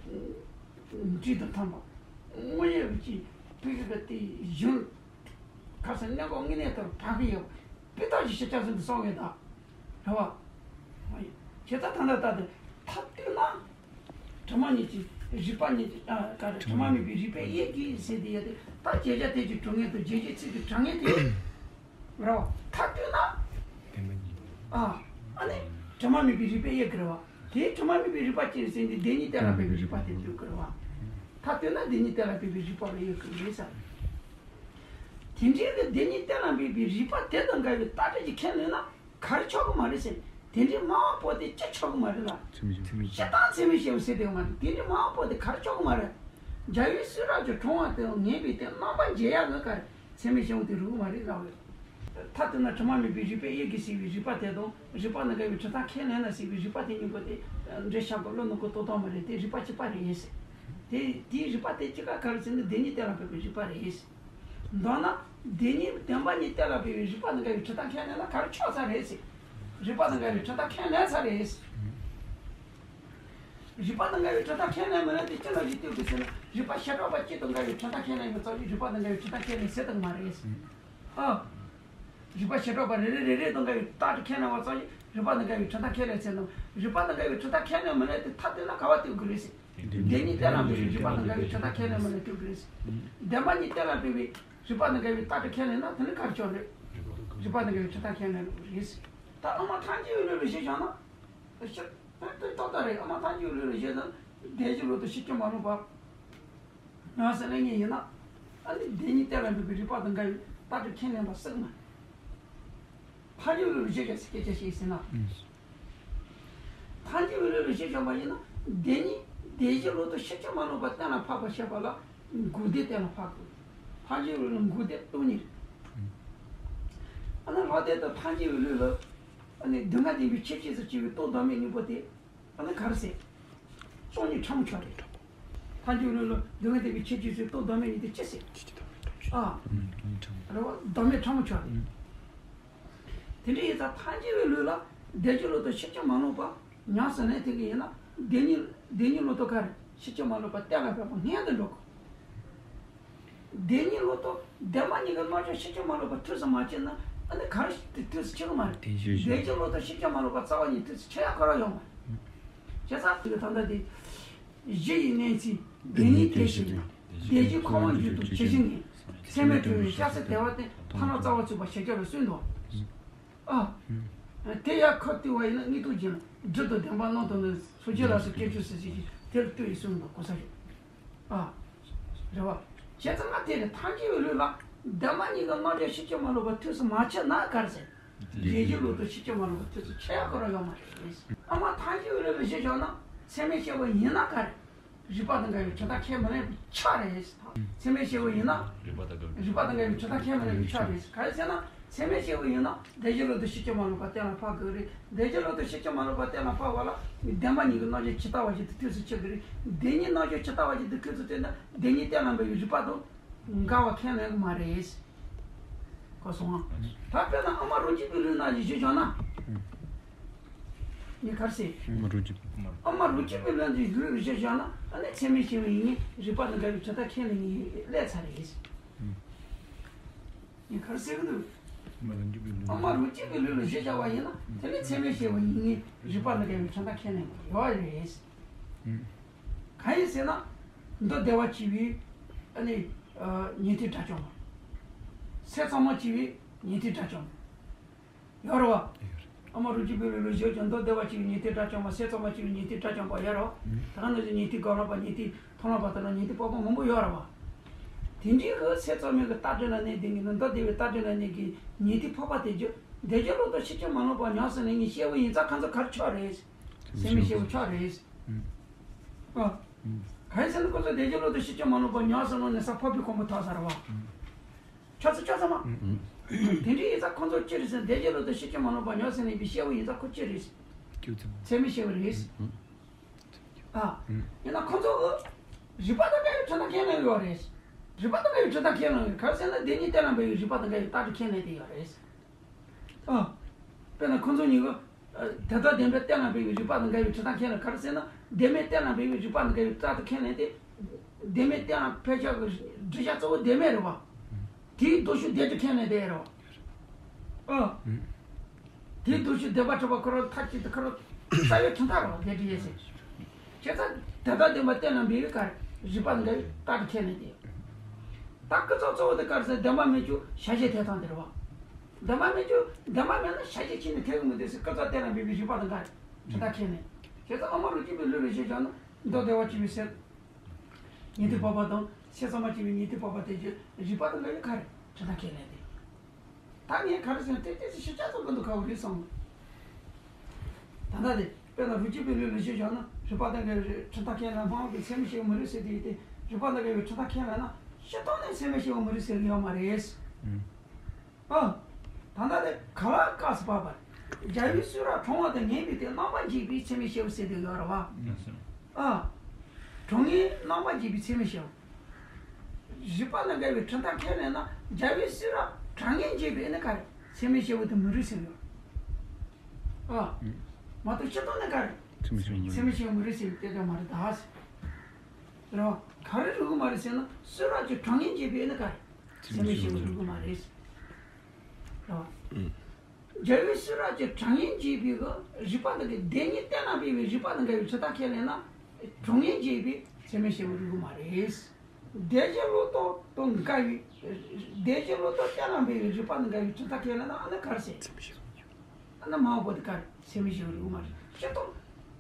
འདྲི་དང་ཐམ་པ་དངོས་ཡོད་ཀྱི་བུ་གི་གི་དེ་གཞུང་ཁ་སང་གནས་སྐོར་དངོས་གནས་ལྟར་བག་གི་ཡོད་པའི་ད་ཀྱི་ཞིབ་ཆ་ཚོ་འདི་སོང་གི་ད། རེད་བ། བྱས་ཙང་ད་ལྟ་ལྟ་དེ་མཐར་གཏུགས་ན། དྲི་མ་གཉིས་ཀྱི་རིགས་པ་གཉིས་ཀྱི་ཨ་ག་རེ་དྲི་མ་མེད་པའི་རིགས་པའི་དབྱིབས་ཀྱིས་ཟེར་དེ་ཡ་དེ་ད་བརྗོད་བྱ་དོན་གྱི་དྲང་ངེས་དང་རྗོད་བྱེད་ཚིག་གི་དྲང་ངེས་དེ། རེད་བ། མཐར་གཏུགས་ན། བདེན་པ་གཉིས། ཨ། ཨ་ནི། དྲི་མ་མེད་པའི་རིགས་པའི་དབྱིབས་ཀྱི་རེད་བ། དེའི་དྲི་མ་མེད་པའི་རིགས་པ་ཅི་ཟེར་དེ་བདེན་གཉིས་གཏན་ལ་འབེབས་པའི་རིགས་པ་དེ་ལ་ལྟོས་དགོས་རེད་བ། མཐར་གཏུགས་ན་བདེན་གཉིས་གཏན་ལ་འབེབས་པའི་རིགས་པ་ལ་ལྟོས་དགོས་རེད་ཟེར། དེ་འདྲའི་གི་བདེན་གཉིས་གཏན་ལ་འབེབས་པའི་རིགས་པ་དེ་དང་འགལ་བའི་ལྟ་གྲུབ་ཀྱིས་ཁས་ལེན་ན། ག་རེ་ཆོག་གི་མ་རེད་ཟེར། དེ་འདྲའི་མ་འོངས་པ་དེ་སྐྱེ་ཆོག་གི་མ་རེད་ལ། ཚད་མས་བཤད་པའི་སྤྱིར་བཏང་ཚད་མས་བཤད་པ་ཟེར་དེ་མ་རེད། དེ་འདྲའི་མ་འོངས་པ་དེ་ག་རེ་ཆོག་གི་མ་རེད། རྒྱལ་བའི་གསུང་རབ་ཀྱི་གྲུབ་དབང་དང་ངེས་པའི་དེ་རྣམ་པར་འབྱེད་ཡག་གི་ག་རེ་ཚད་མས་བཤད་པ་དེ་རུང་མ་རེད་ལབ་ཡོད། མཐར་གཏུགས་ན་དྲི་མ་མེད་པའི་རིགས་པའི་དབྱིབས་ཀྱིས་ཟེར་བའི་རིགས་པ་དེ་དང་རིགས་པ་དང་འགལ་བའི་གྲུབ་མཐས་ཁས་ལེན་ན་ཟེར་བའི་རིགས་པ་དེ་གཉིས་པོ་དེ་འགྲེལ་བཤད་པ་བློ་ནང་གི་ལྟོས་དོན་མ་རེད། དེ་རིགས་པ་གཅིག་པ་རེད་ཟེར། དེ་དེའི་རིགས་པ་དེ་གཅིག་ག་ག་རེ་ཟེར་ན་བདེན་གཉིས་གཏན་ལ་འབེབས་པའི་རིགས་པ་རེད་ཟེར། མདོར་ན། བདེན་གཉིས་བདེན་པ་གཉིས་གཏན་ལ་འབེབས་པའི་རིགས་པ་དང་འགལ་བའི་གྲུབ་མཐས་ཁས་ལེན་ན་ག་རེ་ཆོག་ས་རེད་ཟེར། རིགས་པ་དང་འགལ་བའི་གྲུབ་མཐས་ཁས་ལེན་ས་རེད་ཟེར། རིགས་པ་དང་འགལ་བའི་གྲུབ་མཐས་ཁས་ལེན་མི་ལེན་དེ་ཅི་ལ་ཞིག་ལྟོས་དགོས་ཟེར་ན། རིགས་པ་བྱེ་བྲག་པ་གཅིག་དང་འགལ་བའི་གྲུབ་མཐས་ཁས་ལེན་པའི་ཚོགས་ཀྱིས་རིགས་པ་དང་འགལ་བའི་གྲུབ་མཐས་ཁས་ལེན་ཟེར་དང་མ་རེད་ཟེར། ཨ། རིགས་པ་བྱེ་བྲག་པ་རེ་རེ་རེ་རེ་དང་འགལ་བའི་རྟགས་དེ་ཁས་ལེན་པའི་ཚོགས་ཀྱིས་རིགས་པ་དང་འགལ་བའི་གྲུབ་མཐས་ཁས་ལེན་ཟེར་དང་། རིགས་པ་དང་འགལ་བའི་གྲུབ་མཐས་ཁས་ལེན་མི་ལེན་དེ་མཐར་གཏུགས་ན་ག་པར་ལྟོས་དགོས་རེད་ཟེར། བདེན་གཉིས་གཏན་ལ་འབེབས་པའི་རིགས་པ་དང་འགལ་བའི་གྲུབ་མཐས་ཁས་ལེན་མི་ལེན་ལྟོས་དགོས་རེད་ཟེར། བདེན་པ་གཉིས་གཏན་ལ་འབེབས་པའི་རིགས་པ་དང་འགལ་བའི་རྟགས་དེ་ཁས་ལེན་ན་དེ་ནི་ག་རེ་ཆོག་རེད། རིགས་པ་དང་འགལ་བའི་གྲུབ་མཐས་ཁས་ལེན་དགོས་རེད་ཟེར། ད་དབུ་མ་ཐལ་འགྱུར་བའི་ལུགས་ལ་བཞག་ན། ཤི་ཏོག་ཏོག་རེད། དབུ་མ་ཐལ་འགྱུར་བའི་ལུགས་ལ་བཞག་ན་བདེན་བཞི་ལུགས་དང་ཤེས་བྱ་མ་རུངས་པ། ཡང་སེ་ལེ་ཉིད་ཡིན་ན། ཨ་ནི་བདེན་གཉིས་གཏན་ལ་འབེབས་པའི་རིགས་པ་དང་འགལ་བའི་རྟགས་སྒྲ་ཁས་ལེན་པ་སྲིད་མ་རེད། ཐལ་འགྱུར་བའི་ལུགས་གཞིར་བཞག་ཟེར་སྐད་ཆ་བཤད་ཟིན་ན། ཐལ་འགྱུར་བའི་ལུགས་ལ་གཞི་བཞག་པ་ཡིན་ན། བདེན་གཉིས་བདེན་བཞིའི་ལོག་རྟོག་ཕྱིན་ཅི་མ་ལོག་པ་གཏན་ལ་ཕབ་པར་བཤད་པ་ལ་འགོག་བདེན་གཏན་ལ་ཕབ་དགོས། ཐལ་འགྱུར་བའི་ལུགས་ལ་འགོག་བདེན་སྟོང་ཉིད་རེད། ཨ་ནི་ལྷག་བདེན་དང་ཐལ་འགྱུར་བའི་ལུགས་ལ། ཨ་ནི་སྡུག་བསྔལ་བདེན་པའི་ཁྱད་ཆོས་སུ་སྐྱེ་བའི་རྟོག་བདག་མེད་གཉིས་པོ་དེ། ཨ་ནི་ག་རེ་ཟེར། སྟོང་ཉིད་ཕྲ་མོ་ཆགས་རེད། ཐལ་འགྱུར་བའི་ལུགས་ལ་སྡུག་བསྔལ་བདེན་པའི་ཁྱད་ཆོས་སུ་རྟོག་བདག་མེད་གཉིས་དེ་ཅི་ཟེར། ཨ། རེད་བ། བདག་མེད་ཕྲ་མོ་ཆགས་རེད། དེ་འདྲ་ཡིན་ཙང་ཐལ་འགྱུར་བའི་ལུགས་ལ་བདེན་བཞིའི་ལོག་རྟོག་ཕྱིན་ཅི་མ་ལོག་པ་ཉམས་སུ་ལེན་ཐུབ་ཀྱི་ཡིན་ན། བདེན་གཉིས་བདེན་གཉིས་ལོག་རྟོག་ག་རེ་ཕྱིན་ཅི་མ་ལོག་པ་གཏན་ལ་འབེབས་པ་སྔོན་དུ་འགྲོ་དགོས། བདེན་གཉིས་ལོག་རྟོག་བདེན་པ་གཉིས་ཀྱི་རྣམ་གཞག་ཕྱིན་ཅི་མ་ལོག་པ་ཐུགས་སུ་མ་ཆུད་ན། ཨ་ནི་ག་རེ་ཞིག་དེ་ཐུགས་སུ་ཆུད་ཀྱི་མ་རེད། བདེན་བཞིའི་བདེན་བཞིའི་ལོག་རྟོག་ཕྱིན་ཅི་མ་ལོག་པ་རྩ་བ་ཉིད་ཐུགས་སུ་ཆུད་ཡ་ག་རེ་ཡོད་མ་རེད། བྱས་ཙང་དེ་གི་ད་ལྟ་དེ། གཞི་ཡི་གནས་ཚུལ་བདེན་གཉིས་དེ་བཞིན་དུ། བདེན་བཞིའི་འཁོར་བ་འགྱུར་དུ་ཇི་བཞིན་ངེས། ཚད་མས་གྲུབ་པའི་ཤ་ཟ་དལ་བ་སྟེ་ཐ་ན་རྩ་བ་ཚུགས་པ་ཞེས་བྱ་བའི་ཚུལ་དུ། ཨ། དེ་ཡང་ཁ་བཏུད་པ་ཡིན་ན་དངོས་སྟོབས་ཀྱིས་སྒྲིབ་དང་བདེན་པ་རྣམ་རྟོག་ནི་སོ་སྐྱེ་ལ་སོགས་སྐྱེ་ཆོས་སུ་ཟེར་ཞིང་དེར་ལྟོས་ཡི་གསུངས་དང་གོ་ས་ཞིག་ཨ། རེད་བ། བྱས་ཙང་ང་དེ་ནི་ཐལ་འགྱུར་བའི་ལུགས་ལ་བདེན་པ་གཉིས་ཀྱི་རྣམ་གཞག་ཕྱིན་ཅི་མ་ལོག་པ་ཐུགས་སུ་མ་ཆུད་ན་ག་རེ་ཟེར། བདེན་བཞིའི་ལོག་རྟོག་ཕྱིན་ཅི་མ་ལོག་པ་ཐུགས་སུ་ཆུད་ཡ་ག་རེ་ཡོད་མ་རེད། ཨ་མ་ཐལ་འགྱུར་བའི་ལུགས་ལ་གཞི་བཞག་ན་ཚད་མས་དཔྱད་པ་ཡིན་ན་ག་རེ། རིགས་པ་དང་འགལ་བའི་གྲུབ་མཐའ་ཁས་མི་ལེན་པས་ཆགས་རེད། ཚད་མས་དཔྱད་པ་ཡིན་ན། རིགས་པ་དང་འགལ་བའི་གྲུབ་མཐའ་ཁས་མི་ལེན་པས་ཆགས་རེད། ག་རེ་ཟེར་ན་ཚད་མས་དཔྱད་པ་ཡིན་ན་བདེན་བཞིའི་ལོག་རྟོག་ཕྱིན་ཅི་མ་ལོག་པ་གཏན་ལ་ཕབ་དགོས་རེད། བདེན་བཞིའི་ལོག་རྟོག་ཕྱིན་ཅི་མ་ལོག་པ་གཏན་ལ་ཕབ་པ་ལ་བདེན་པ་གཉིས་ཀྱི་རྣམ་གཞག་ཇི་ལྟ་བ་བཞིན་དུ་ཐུགས་སུ་ཆུད་དགོས་རེད། བདེན་གཉིས་རྣམ་གཞག་ཇི་ལྟ་བ་བཞིན་དུ་ཁུངས་སུ་བཏོན་ན་བདེན་གཉིས་གཏན་ལ་འབེབས་པའི་རིགས་པ་དང་འགལ་བ་ཁས་ལེན་གྱི་མ་རེད། གོ་སོང་ང་། ད་དཔེར་ན་ཨ་མ་རོ་གཅིག་པའི་ལུགས་ནང་བཞིན་བཞག་ན། ངས་ག་རེ་ཟེར། ཨ་མ་རོ་གཅིག་ཨ་མ་རོ་གཅིག་པའི་ལུགས་ཀྱི་ལུགས་བཞིན་བཞག་ན་ཨ་ནི་ཚད་མས་དཔྱད་པ་ཡིན་ངེས་རིགས་པ་དང་འགལ་བའི་གྲུབ་མཐའ་ཁས་ལེན་ངེས་སླེབས་ཚར་རེད། ངས་ག་རེ་ཟེར་གི་འདུག་ཨ་མ་རོ་གཅིག་པའི་ལུགས་ལ་གཞི་བཞག་པ་ཡིན་ན་དེ་ནི་ཚད་མས་དཔྱད་པ་ཡིན་ངེས་རིགས་པ་དང་འགལ་བའི་གྲུབ་མཐའ་ཁས་ལེན་ཡོད་རེད། གང་ཡིན་ཟེར་ན། མདོ་སྡེ་པ་བྱས་པའི་ཨ་ནི་ཉན་ཐོས་དགྲ་བཅོམ་པ། སེམས་ཚད་མ་བྱས་པའི་ཉན་ཐོས་དགྲ་བཅོམ་པ། ཡོད་རེད་བ། ཨ་མ་རོ་གཅིག་པའི་ལུགས་ལ་བཞག་ཀྱང་མདོ་སྡེ་པ་བྱས་པའི་ཉན་ཐོས་དགྲ་བཅོམ་པ། སེམས་ཚད་མ་བྱས་པའི་ཉན་ཐོས་དགྲ་བཅོམ་པ་ཡོད་རེད་བ། ད་ག་ནང་བཞིན་ཉན་ཐོས་སྒོམ་རམས་པ། ཉན་ཐོས་མཐོང་ལམ་པ། ད་ནང་ཉན་ཐོས་སྤོབས་པ་མང་པོ་ཡོད་རེད་བ། དེ་འདྲའི་གི་སེམས་ཚད་མའི་གི་རྟགས་སྒྲ་ལ་གནས་བསྡད་མཁན་ནི་མདོ་སྡེ་པའི་རྟགས་སྒྲ་ལ་གནས་མཁན་གྱི་ཉན་ཐོས་འཕགས་པ་དེ་ཚོས་བདེན་བཞིའི་ལོག་རྟོག་ཕྱིན་ཅི་མ་ལོག་པ་ཉམས་སུ་ལེན་མཁན་སྐྱེ་བོ་ཡིན་ཙང་ཁོ་ཚོ་ག་རེ་ཆགས་རེད། ཚད་མས་དཔྱད་པ་ཆགས་རེད། ཨ། གང་ཡིན་ཟེར་ན་ཁོ་ཚོ་བདེན་བཞིའི་ལོག་རྟོག་ཕྱིན་ཅི་མ་ལོག་པ་ཉམས་སུ་ལེན་ནས་ས་འཕགས་པའི་གོ་འཕང་ཐོབ་ཚར་བ། ཆགས་ཚུལ་ཆགས་ཚར་མ། དེ་འདྲ་ཡིན་ཙང་ཁོ་ཚོ་ཅི་རེད་ཟེར་ན་བདེན་བཞིའི་ལོག་རྟོག་ཕྱིན་ཅི་མ་ལོག་པ་ཉམས་སུ་ལེན་པའི་སྐྱེ་བོ་ཡིན་ཙང་ཁོ་ཅི་རེད། ཚད་མས་དཔྱད་པ་རེད། ཨ། ཡིན་ན་ཁོ་ཚོ་གི་རིགས་པ་དང་འགལ་བའི་གྲུབ་མཐའ་ཁས་ལེན་ཡོད་རེད། རིགས་པ་དང་འགལ་བའི་གྲུབ་མཐའ་ཁས་ལེན་ཡོད། ག་རེ་ཟེར་ན་བདེན་གཉིས་གཏན་ལ་འབེབས་པའི་རིགས་པ་དང་འགལ་བའི་རྟགས་སྒྲ་ཁས་ལེན་དེ་ཡོད་རེད། ཨ། དཔེར་ན་ཁོ་ཚོ་གཉིས་ཀ། ཨ། དོན་དམ་བདེན་པ་གཏན་ལ་འབེབས་པའི་རིགས་པ་དང་འགལ་བའི་གྲུབ་མཐའ་ཁས་ལེན་ག་རེ་ཟེར་ན་བདེན་མེད་གཏན་ལ་འབེབས་པའི་རིགས་པ་དང་འགལ་བའི་རྟགས་སྒྲ་ཁས་ལེན་ཏེ། བདེན་མེད་གཏན་ལ་ཕལ་ཆེར་གྱི་བསྒྲུབ་བྱ་གཙོ་བོ་བདེན་མེད་རེད་བ། དེའི་ལྡོག་ཕྱོགས་བདེན་གྱི་ཁས་ལེན་དེ་རེད་བ། ཨ། དེའི་ལྡོག་ཕྱོགས་བདེན་པར་གྲུབ་པ་ཁོ་རང་མཐའ་གཅིག་ཏུ་ཁོ་རང་རྩ་བའི་གྲུབ་མཐའ་རེད་བ་བདེན་གྲུབ་ཡིན་ཟེར། བྱས་ཙང་དོན་དམ་བདེན་པ་གཏན་ལ་འབེབས་པའི་ག་རེ་རིགས་པ་དང་འགལ་བའི་རྟགས་སྒྲ་ཁས་ལེན་དེ། ད་ཀུན་རྫོབ་གཙོ་བོ་དེ་ག་རེ་ཟེར་བདེན་པ་མེད་རྒྱུ་བྱ་བྱེད་འཐད་སྟངས་དེ་རེད་བ། བདེན་པ་མེད་རྒྱུ་བདེན་པ་མེད་ན་བྱ་བྱེད་ཕྱིས་ནས་འཐད་གི་མི་འདུག་ཟེར་ཀུན་རྫོབ་གཏན་ལ་འབེབས་པའི་རིགས་པ་དང་འགལ་གྲུབ་མཐའ་ཁས་ལེན། བྱས་ཙང་ཨ་མ་རོ་གཅིག་པའི་ལུགས་ལ་གཞི་བཞག་ན་མདོ་སྡེ་པ་བྱས་པའི་སེམས། ཉན་ཐོས་འཕགས་པ་དང་སེམས་ཚད་མ་བྱས་པའི་ཉན་ཐོས་འཕགས་པ་དེ་ཚོས་རིགས་པ་དང་འགལ་བའི་ག་རེ་གྲུབ་མཐའ་ཁས་ལེན་ཏེ། ད་ངས་ག་རེ་ཟེར་ན་ཏོག་ཙམ་ཞིབ་ཆ་ཚོད་དགོས་འདུག་ག་བ་རེད་བསམ། ད་ལྟ་དེ་དཔེར་ན་རོ་གཅིག་པའི་ལུགས་ལ་གཞི་བཞག་ན་རིགས་པ་དང་འགལ་བའི་གྲུབ་མཐའ་ཁས་ལེན་སྨྲ་བ་གིས་ཚད་མས་དཔྱད་པ་མི་རིགས་ཟེར་དེ་ཡིན་ཏེ། རིགས་པ་དང་འགལ་བའི་གྲུབ་མཐའ་ཁས་ལེན་ན་སྤྱིར་བཏང་ནས་ཚད་མས་དཔྱད་པ་མི་རིགས་ཟེར་གྱི་ཡོད་མ་རེད། ཨ། ད་ལྟ་དེ་ག་ལ་སྐབས་སུ་བབ་པར། རྒྱལ་བའི་གསུང་རབ་དྲང་བ་དང་ངེས་པའི་སྟེང་རྣམ་པར་འབྱེད་པའི་ཚད་མས་དཔྱད་པ་ཟེར་དེ་ཡོད་རེད་བ། ཨ། དྲང་ངེས་རྣམ་པར་འབྱེད་པའི་ཚད་མས་དཔྱད་པ། རིགས་པ་དང་འགལ་བའི་གྲུབ་མཐའ་ཁས་ལེན་ན་རྒྱལ་བའི་གསུང་རབ་དྲང་ངེས་འབྱེད་པའི་ནི་ག་རེ་ཚད་མས་དཔྱད་པ་དེ་མི་རིགས་ཟེར་ཡོད། ཨ། མ་གཏོགས་སྤྱིར་བཏང་ནི་ག་རེ་ཚད་མས་དཔྱད་པ་མི་རིགས་ཟེར་དེ་ལྟ་མ་རེད་ད་ཟེར། རེད་བ། ག་རེ་རིགས་མ་རེད་ཟེར་ན་གསུང་རབ་ཀྱི་དྲང་ངེས་འབྱེད་པའི་ནི་ག་རེ་ཚད་མས་དཔྱད་པ་རིགས་མ་རེད། རེད་བ། རྒྱལ་བའི་གསུང་རབ་ཀྱི་དྲང་ངེས་འབྱེད་པའི་གི་རིགས་པ་དང་གི་བདེན་གཉིས་གཏན་ལ་འབེབས་པའི་རིགས་པ་དང་འགལ་བའི་གྲུབ་མཐའ་ཁས་ལེན་ན། དྲང་ངེས་འབྱེད་པའི་ཚད་མས་དཔྱད་པ་རིགས་མ་རེད། བདེན་བཞིའི་ལོག་རྟོག་དང་འགལ་བའི། བདེན་བཞིའི་ལོག་རྟོག་གཏན་ལ་འབེབས་པའི་རིགས་པ་དང་འགལ་བའི་གྲུབ་མཐའ་ཁས་ལེན་ན་ཨ་ནི་ག་རེ་ཟེར། ཨ་ནི་མ་འོངས་པ་དེ་ག་རེ་ཚད་མས་དཔྱད་པ་རིགས་མ་རེད། སྤྱིར་བཏང་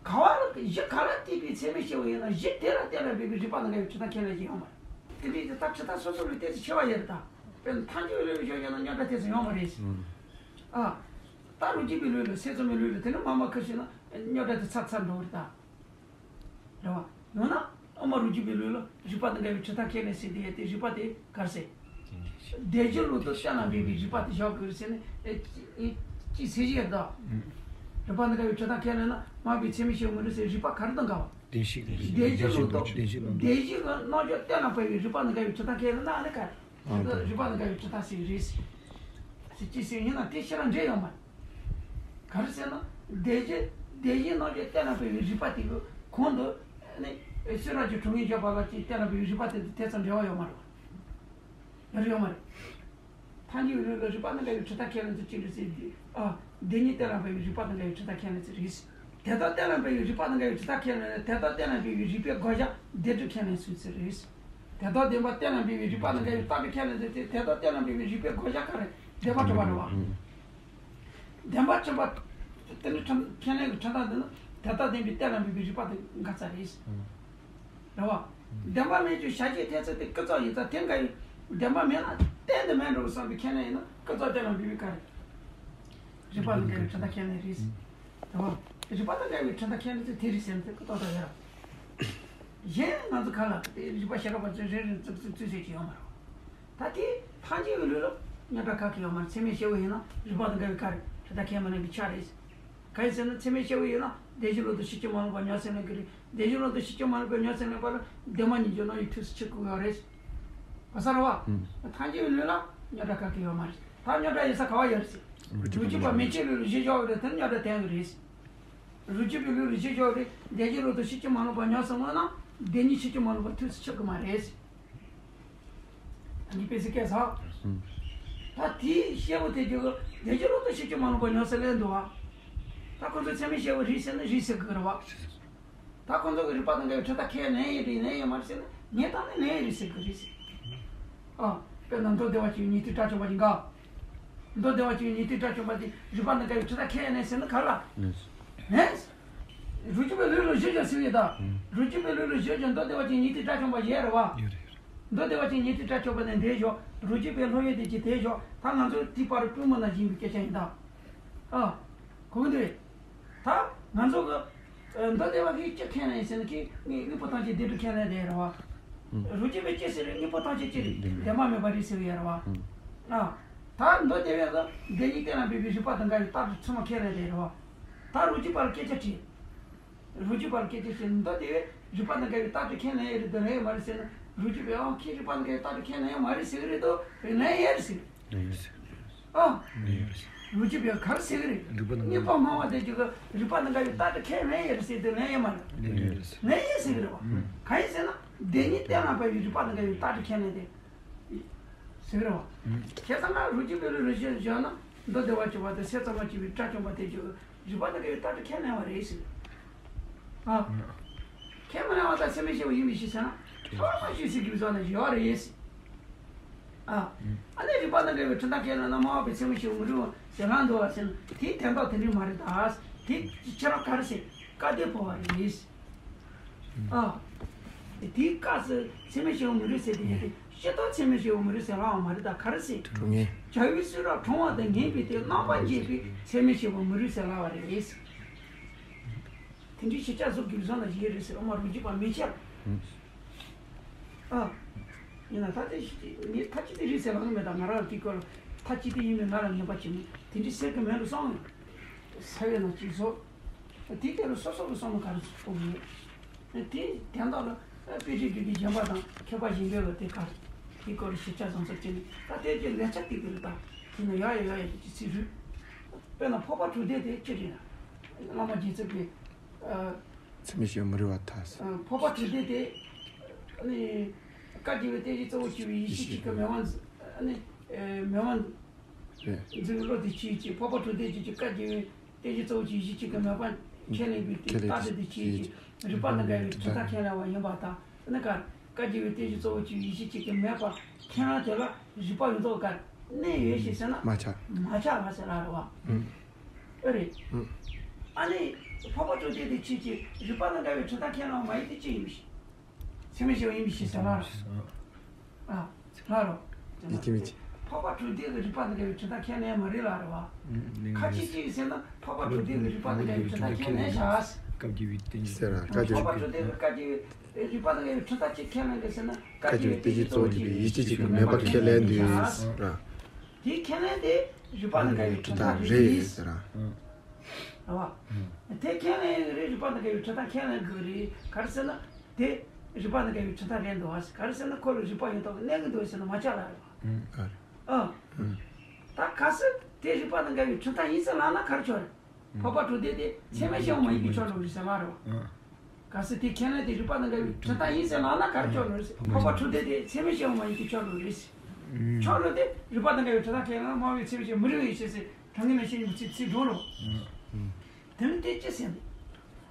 ག་བ་ལ་གཞི་ག་ལ་བརྟེན་པའི་ཚད་མས་དཔྱད་པ་ཡིན་ན་གཞི་དེ་ལ་གཏན་ལ་འབེབས་པའི་རིགས་པ་དང་འགལ་བའི་གྲུབ་མཐའ་ཁས་ལེན་གྱི་ཡོད་མ་རེད། དེ་འདྲའི་དེ་ད་ཁྲི་ཐག་སོ་སོ་ལ་དེ་ཚོ་ཆེ་བ་ཡོད་རེད་ད། དཔེར་ན་ཐལ་འགྱུར་བའི་ལུགས་ལ་བཞག་ན་རྙོག་དྲ་དེ་ཚོ་ཡོང་བ་རེད། ཨ། ད་རུས་རྒྱུད་པའི་ལུགས་ལ་སེམས་ཙམ་པའི་ལུགས་ལ་དེ་ནི་མ་མ་ཁུར་ཞིག་ན་རྙོག་དྲ་དེ་ཚ་ཚ་འགྲོ་རེད་ད། རེད་བ། ཡང་ན་དབུ་མ་རུས་རྒྱུད་པའི་ལུགས་ལ་རིགས་པ་དང་འགལ་བའི་ཁྲི་ཐག་ཁས་ལེན་ཟེར་དེ་ཡོད་དེ། རིགས་པ་དེ་ག་རེ་ཟེར། བདེན་བཞིའི་ལུགས་དང་གཏན་ལ་འབེབས་པའི་རིགས་པ་དེ་བཞག་དགོས་རེད་ཟེར་ནས་ཨེ་ཅི་ཨེ་ཅི་ཟེར་གྱི་ཡོད་ད། རིགས་པ་དང་འགལ་བའི་ཁྲི་ཐག་ཁས་ལེན་ན་མ་བའི་ཚད་མས་སྐྱེ་བོ་མི་རིགས་ཟེར་རིགས་པ་ག་རེ་དང་འགལ་བ། བདེན་བཞིའི་ལུགས་དང་བདེན་བཞིའི་རྣམ་འཇོག་གཏན་ལ་འབེབས་པའི་རིགས་པ་དང་འགལ་བའི་ཁྲི་ཐག་ཁས་ལེན་ན་ཨ་ནི་ག་རེ། རིགས་པ་དང་འགལ་བའི་ཁྲི་ཐག་ཟེར་གྱི་རེད། ཟེར་ཅི་ཟེར་ཡིན་ན་དེ་ཕྱིར་འབྲེལ་ཡོད་མ་རེད། ག་རེ་ཟེར་ན། བདེན་བཞི་བདེན་བཞིའི་རྣམ་འཇོག་གཏན་ལ་འབེབས་པའི་རིགས་པ་དེ་གི་གོང་དུ་ནི་སུ་ར་གི་གྲུབ་ངེས་བརྗོད་པ་ལ་ཅིག་གཏན་ལ་འབེབས་པའི་རིགས་པ་དེ་དེ་ཚོ་འབྲེལ་བ་ཡོད་མ་རེད་བ། ཡོད་རེད་ཡོད་མ་རེད། ཐལ་འགྱུར་བའི་ལུགས་ལ་རིགས་པ་དང་འགལ་བའི་ཁྲི་ཐག་ཁས་ལེན་ཚུལ་ཅི་རེད་ཟེར་དུས། ཨ། བདེན་གཉིས་གཏན་ལ་འབེབས་པའི་རིགས་པ་དང་འགལ་བའི་ཁྲི་ཐག་ཁས་ལེན་ཚུལ་རེད། དེ་ལྟར་གཏན་ལ་འབེབས་པའི་རིགས་པ་དང་འགལ་བའི་ཁྲི་ཐག་ཁས་ལེན་ན་དེ་ལྟར་གཏན་ལ་འབེབས་པའི་རིགས་པའི་བགོ་བཤའ་བདེན་གྲུབ་ཁས་ལེན་ཚུལ་ཚུལ་རེད། དེ་ལྟར་བདེན་པ་གཏན་ལ་འབེབས་པའི་རིགས་པ་དང་འགལ་བའི་རྟགས་ཁས་ལེན་ཚུལ་དེ་དེ་ལྟར་གཏན་ལ་འབེབས་པའི་རིགས་པའི་བགོ་བཤའ་ག་རེ་བདེན་པ་གྲུབ་པ་རེད་བ། བདེན་པ་གྲུབ་པ། དེ་ནི་ཁྲིམས་ཁས་ལེན་གྱི་ཁྲིམས་ཐག་འདི་ནི་དེ་ལྟར་བདེན་པའི་གཏན་ལ་འབེབས་པའི་རིགས་པ་དེ་འགལ་ཚར་རེད། རེད་བ། བདེན་པ་མེད་ཀྱང་བྱ་བྱེད་འཐད་ཚུལ་དེ་ཀུན་རྫོབ་ཡིན་ཙང་དེ་འགལ་བའི་བདེན་པ་མེད་ན་གཏན་དུ་མེད་འགྲོ་བསམ་པའི་ཁས་ལེན་ཡིན་ན་ཀུན་རྫོབ་གཏན་ལ་འབེབས་པའི་བཀའ་རེད། རིགས་པ་དང་འགལ་བའི་ཁྲིམས་ཐག་ཁས་ལེན་རེད། རེད་བ། རིགས་པ་དང་འགལ་བའི་ཁྲིམས་ཐག་ཁས་ལེན་ཚུལ་དེ་རེད་ཟེར་ན་དེ་ཀུན་རྫོབ་ཡོད་རེད། གཞན་ང་ཚོ་ག་ལ་དེ་རིགས་པ་ཤེས་རབ་པ་ཚོས་རེ་རེ་བཙུགས་བཙུགས་བཙུགས་ཟེར་གྱི་ཡོད་མ་རེད། ད་དེ་ཐལ་འགྱུར་བའི་ལུགས་ལ་རྙོག་དྲ་ག་གི་ཡོད་མ་རེད། ཚད་མས་སྐྱེ་བོ་ཡིན་ན་རིགས་པ་དང་འགལ་བའི་བཀའ་རེད། ཁྲིམས་ཐག་ཁས་མི་ལེན་པའི་ཆ་རེད། གང་ཡིན་ཟེར་ན་ཚད་མས་སྐྱེ་བོ་ཡིན་ན་བདེན་བཞིའི་ལུགས་དང་ཕྱིན་ཅི་མ་ལོག་པ་ཉམས་སུ་ལེན་གྱི་རེད། བདེན་བཞིའི་ལུགས་དང་ཕྱིན་ཅི་མ་ལོག་པའི་ཉམས་སུ་ལེན་པ་ལ་བདེན་པ་གཉིས་ཀྱི་རྣམ་དབྱེ་ཐུགས་སུ་ཆུད་དགོས་ཡོད་རེད། གོ་ས་རེད་བ། ཐལ་འགྱུར་བའི་ལུགས་ལ་རྙོག་དྲ་ག་གི་ཡོད་མ་རེད། ད་རྙོག་དྲ་ཡོད་ས་ག་བ་ཡོད་རེད་ཟེར། རུས་རྒྱུད་པ་མན་ཆད་ལུགས་ལ་གཞི་བཞག་པ་རེད། དེ་ནི་རྙོག་དྲ་དོན་གྱི་རེད། རུས་རྒྱུད་པའི་ལུགས་ལ་གཞི་བཞག་རེད། བདེན་བཞིའི་ལུགས་དང་ཕྱིན་ཅི་མ་ལོག་པ་ཉམས་སུ་བླངས་ན་བདེན་གཉིས་ཕྱིན་ཅི་མ་ལོག་པ་ཐུགས་སུ་ཆུད་ཀྱི་མ་རེད། ད་འདི་དཔེ་ཟེར་སྐད་ཟ། ད་དེའི་སྐྱེ་བོ་དེ་རྒྱུ་གི་བདེན་བཞིའི་ལུགས་དང་ཕྱིན་ཅི་མ་ལོག་པ་ཉམས་སུ་ལེན་འདུག་བ། ད་ཁོ་ཚོ་ཚད་མའི་སྐྱེ་བོ་རེད་ཟེར་ན་རེད་ཟེར་གི་རེད་བ། ད་ཁོ་ཚོ་གི་རིགས་པ་དང་འགལ་བའི་ཁྲིམས་ཐག་ཁས་ལེན་ཡིན་རེད་ལེན་ཡིན་མ་རེད་ཟེར་ན་ངས་ད་ནི་ལེན་ཡིན་རེད་ཟེར་གི་རེད་ཟེར། ཨ། དཔེར་ན་མདོ་སྡེ་པ་གཅིག་ཉན་ཐོས་དགྲ་བཅོམ་པ་གཅིག་འགའ། མདོ་སྡེ་པ་གཅིག་ཉན་ཐོས་དགྲ་བཅོམ་པ་དེ་རིགས་པ་དང་འགལ་བའི་ཁྲིམས་ཐག་ཁས་ལེན་ཟེར་ན་ག་རེ་ལ། ལེན། རུས་རྒྱུད་པའི་ལུགས་ལ་གཞི་བཞག་ཟེར་བའི་ད། རུས་རྒྱུད་པའི་ལུགས་ལ་གཞི་བཞག་མདོ་སྡེ་པ་གཅིག་ཉན་ཐོས་དགྲ་བཅོམ་པ་ཡོད་རེད་བ། ཡོད་རེད་ཡོད་རེད། མདོ་སྡེ་པ་གཅིག་ཉན་ཐོས་དགྲ་བཅོམ་པ་ནས་འདིར་བཞག་རུས་རྒྱུད་པའི་སློབ་དཔོན་དེ་གཅིག་དེར་བཞག་ད་ང་ཚོ་དེའི་བར་པུས་མོ་ནང་བཞིན་པའི་སྐད་ཆ་ཡིན་ད། ཨ། གོ་གི་འདུག་ད་ང་ཚོ་གི་མདོ་སྡེ་པ་གིས་ཅི་ཁས་ལེན་ཟེར་ན་ཁྱེད་དངོས་པོ་ཐམས་ཅད་བདེན་གྲུབ་ཁས་ལེན་དེ་རེད་བ། རུས་རྒྱུད་པས་ཅི་ཟེར་རེད། དངོས་པོ་ཐམས་ཅད་ཅི་རེད། བདེན་པ་མེད་པ་རེད་ཟེར་གི་ཡོད་རེད་བ། ཨ། ད་མདོ་སྡེ་པས་ལ་བདེན་གཉིས་གཏན་ལ་འབེབས་པའི་རིགས་པ་དང་འགལ་བའི་རྟགས་དེ་ཚང་མ་ཁས་ལེན་དེ་རེད་བ། ད་རུས་རྒྱུད་པ་ལ་སྐད་ཆ་དྲིས། རུས་རྒྱུད་པ་ལ་སྐད་ཆ་དྲིས། མདོ་སྡེ་པས་རིགས་པ་དང་འགལ་བའི་རྟགས་དེ་ཁས་ལེན་ཡོད་རེད་དང་ལེན་ཡོད་མ་རེད་ཟེར་ན་རུས་རྒྱུད་པས་ཨང་ཁྱེད་རིགས་པ་དང་འགལ་བའི་རྟགས་དེ་ཁས་ལེན་ཡོད་མ་རེད་ཟེར་གི་རེད་དོ་ལེན་ཡོད་རེད་ཟེར་གི་རེད། ཨ། རུས་རྒྱུད་པས་ག་རེ་ཟེར་གི་རེད། རིགས་པ་དང་དངོས་པོ་སྨྲ་བ་དེ་ཅིག་གིས་རིགས་པ་དང་འགལ་བའི་རྟགས་དེ་ཁས་ལེན་ཡོད་རེད་ཟེར་དེ་ལེན་ཡོད་མ་རེད། ལེན་ཡོད་རེད་ཟེར། ལེན་ཡོད་ཟེར་གི་རེད་བ། གང་ཡིན་ཟེར་ན་བདེན་གཉིས་གཏན་ལ་འབེབས་པའི་རིགས་པ་དང་འགལ་བའི་རྟགས་དེ་ཁས་ལེན་དེ་ཟེར་གི་རེད་བ། བྱས་ཙང་ང་རུས་རྒྱུད་པའི་ལུགས་ལ་གཞི་བཞག་ན་མདོ་སྡེ་པ་གཅིག་པ་དང་སེམས་ཙམ་པ་གཅིག་པའི་དགྲ་བཅོམ་པ་དེ་ཅིག་གིས་རིགས་པ་དང་འགལ་བའི་རྟགས་དེ་ཁས་ལེན་པ་རེད་ཟེར། ཨ། ཁས་མི་ལེན་པ་དང་ཚད་མས་སྐྱེ་བོ་ཡིན་པའི་ཕྱིར་ཟེར་ན་ཐོག་མ་ཞུས་ཟེར་གི་བཟོ་ན་ཡོད་རེད་ཟེར། ཨ། ཨ་ནི་རིགས་པ་དང་འགལ་བའི་ཁྲིམས་ཐག་ཁས་ལེན་ན་སྨྲ་བ་པོས་ཚད་མས་སྐྱེ་བོ་མི་རུང་ཟེར་ལབ་འདུག་བ་ཟེར་ན་དེའི་དོན་དག་དེ་འདྲ་མ་རེད་ད། དེ་ཁྱེད་རང་ག་རེ་ཟེར་བཀའ་བསྡུ་ཕོག་པ་རེད། ཨ། དེའི་སྐབས་སུ་ཚད་མས་སྐྱེ་བོ་མི་རུང་ཟེར་དེ་ཡོད་དེ་སྤྱིར་བཏང་ཚད་མས་སྐྱེ་བོ་མི་རུང་ཟེར་ལབ་པ་མ་རེད་ད། ག་རེ་ཟེར། གྲུབ་ངེས། བྱ་བའི་ཚུལ་རབ་གྲུང་བ་དང་ངན་པའི་སྟེ་རྣམ་པར་འབྱེད་པའི་ཚད་མས་སྐྱེ་བོ་མི་རུང་ཟེར་ལབ་པ་རེད། དེ་འདྲའི་ཞིབ་ཆ་གཟུགས་ཀྱི་བཟོ་ན་ཡོད་རེད་ཟེར། དབུ་མ་རུས་རྒྱུད་པ་མན་ཆད། ཨ། ཡིན་ན་ད་དེ་ངས་ཐ་ཅི་དེ་རེད་ཟེར་ལབ་ཀྱི་མེད་ད། ང་རང་ལ་དེའི་སྐོར་ལ་ཐ་ཅི་དེ་ཡིན་མིན་ང་ལ་ངེས་པ་ཅིག་མེད། དེ་འདྲའི་ཟེར་གྱི་མེད་འགྲོ་བསམ། ས་བའི་ནང་གཅིག་བཟོ། དེའི་སྐོར་ལ་སོ་སོ་གི་བསམ་བློ་ག་རེ་ཚུགས་ཐུབ་མེད། དེ་དོན་དག་ལ་དཔེ་ཁྲིད་དགེ་རྒན་གཞན་པ་དང་མཁས་པ་གཞན་པའི་ལ་དེ་ག་རེ་དེའི་སྐོར་ལ་ཞིབ་ཆ་བཟང་ཚོར་བྱས་ནས་ད་དེ་ཀྱི་ལས་ཆ་དེ་གི་རེད་ད། དེ་ནི་ཡག་ཡག་ཡག་ཡག་གི་ཅི་ཚིག་རུས། དཔེར་ན་འཕགས་པ་གྲུབ་བདེ་དེ་ཅི་རེད་ན། བླ་མ་རྗེ་བཙུན་གྱི། ཨ། ཚད་མས་སྐྱེ་བོ་མི་རུང་བར་ཐལ། ཨ། འཕགས་པ་གྲུབ་བདེ་དེ། ཨ་ནི། བཀའ་བརྒྱུད་པའི་བསྟན་བཅོས་གཙོ་བོ་གཅིག་པའི་ཡེ་ཤེས་གཅིག་གི་མེད་པ། ཨ་ནི། ཨེ། མེད་པ། རེད། འཛིན་བློ་དེ་ཆོས་ཅན། འཕགས་པ་གྲུབ་བདེ་གཅིག་གི་བཀའ་བརྒྱུད་པའི་བསྟན་བཅོས་གཙོ་བོ་གཅིག་ཡེ་ཤེས་གཅིག་གི་མེད་པ་ཁས་ལེན་པའི་དེ་ཁས་ལེན་རྟགས་དེ་དེ་ཆོས་ཅན། རིགས་པ་དང་འགལ་བའི་ཁྲིམས་ཐག་ཁས་ལེན་པ་ཡིན་པ་དང་། ཨ་ནི་ག་རེ། བཀའ་བརྒྱུད་པའི་བསྟན་བཅོས་གཙོ་བོ་གཅིག་ཡེ་ཤེས་གཅིག་གི་མེད་པ་ཁས་ལེན་དེ་ལ་རིགས་པ་ཡོངས་རྫོགས་ག་རེ་གནས་ཡོད་ཞེས་ཟེར་ན། མ་ཁྱབ། མ་ཁྱབ་པ་ཟེར་ལབ་རེད་བ། ཨ་རེད། ཨ་ནི་འཕགས་པ་གྲུབ་བདེ་དེ་ཆོས་ཅན། རིགས་པ་དང་འགལ་བའི་ཁྲིམས་ཐག་ཁས་ལེན་པ་མ་ཡིན་དེ་ཅི་ཡིན་པའི་ཕྱིར། ཚད་མས་སྐྱེ་བོ་ཡིན་པའི་ཕྱིར་ཟེར་ལབ་རེད། ཨ། ལ་རོ། ཡིད་ཀྱི་མིག་ཅན། འཕགས་པ་དྲུག་ལྡན་གྱི་རིག་པ་དང་འགལ་བའི་གྲུབ་མཐའ་ཁས་ལེན་མ་རེད་ལ་རེད་བ། ཁ་ཅིག་ཅིག་ཟེར་ན་འཕགས་པ་དྲུག་ལྡན་གྱི་རིག་པ་དང་འགལ་བའི་གྲུབ་མཐའ་ཁས་ལེན་བྱ། སྐབས་ཀྱི་བའི་རྟེན་གཞི། ཟེར་ར་བཀའ་བརྒྱུད། འཕགས་པ་དྲུག་ལྡན་གྱི་བཀའ་བརྒྱུད་རིག་པ་དང་འགལ་བའི་གྲུབ་མཐའ་གཅིག་ཁས་ལེན་དགོས་ཟེར་ན་བཀའ་བརྒྱུད་རྟེན་གཞི་གཙོ་བོ་གཅིག་པའི་ཡེ་ཤེས་གཅིག་གི་མེད་པ་ཁས་ལེན་དུས་ར། དེའི་ཁས་ལེན་དེ་རིག་པ་དང་འགལ་བའི་གྲུབ་མཐའ་རེད་ཟེར་ར། རེད་བ། དེ་ཁས་ལེན་ཡོད་རེད། རིག་པ་དང་འགལ་བའི་གྲུབ་མཐའ་ཁས་ལེན་དགོས་རེད། ག་རེ་ཟེར་ན། དེ་རིག་པ་དང་འགལ་བའི་གྲུབ་མཐའ་རེད་འདུག་བ། ག་རེ་ཟེར་ན་ཁོ་ལ་རིག་པ་ཡོད་མདོག་གནས་ཀྱི་འདུག་ཟེར་ན་མ་ཆགས་ལ་རེད་བ། ཨ། ད་གལ་སྲིད་དེ་རིག་པ་དང་འགལ་བའི་གྲུབ་མཐའ་ཡིན་ཟེར་ལབ་ན་ག་རེ་ཆོག་རེད། འཕགས་པ་དྲུག་ལྡན་དེ་ཚད་མས་སྐྱེ་བོ་མ་ཡིན་པའི་ཕྱོགས་འགྲོ་རེད་ཟེར་ལ་རེད་བ། གལ་སྲིད་དེ་ཁས་ལེན་དེ་རིག་པ་དང་འགལ་བའི་གྲུབ་མཐའ་ཡིན་ཟེར་ལབ་ན་ག་རེ་ཆོག་འགྲོ་རེད་ཟེར། འཕགས་པ་དྲུག་ལྡན་དེ་ཚད་མས་སྐྱེ་བོ་མ་ཡིན་པའི་ཕྱོགས་འགྲོ་རེད་ཟེར། ཕྱོགས་འགྲོ་དེ་རིག་པ་དང་འགལ་བའི་གྲུབ་མཐའ་ཁས་ལེན་ན་སྨྲ་བའི་ཚད་མས་སྐྱེ་བོ་མི་རུང་བའི་ཕྱིར་ཟེར། གྲངས་ངེས་ལ་ཤེས་ཡོན་གྱི་ཚིག་ཚིག་འགྲོ་རོ། དེ་ནི་དེ་ཅི་ཟེར་ན།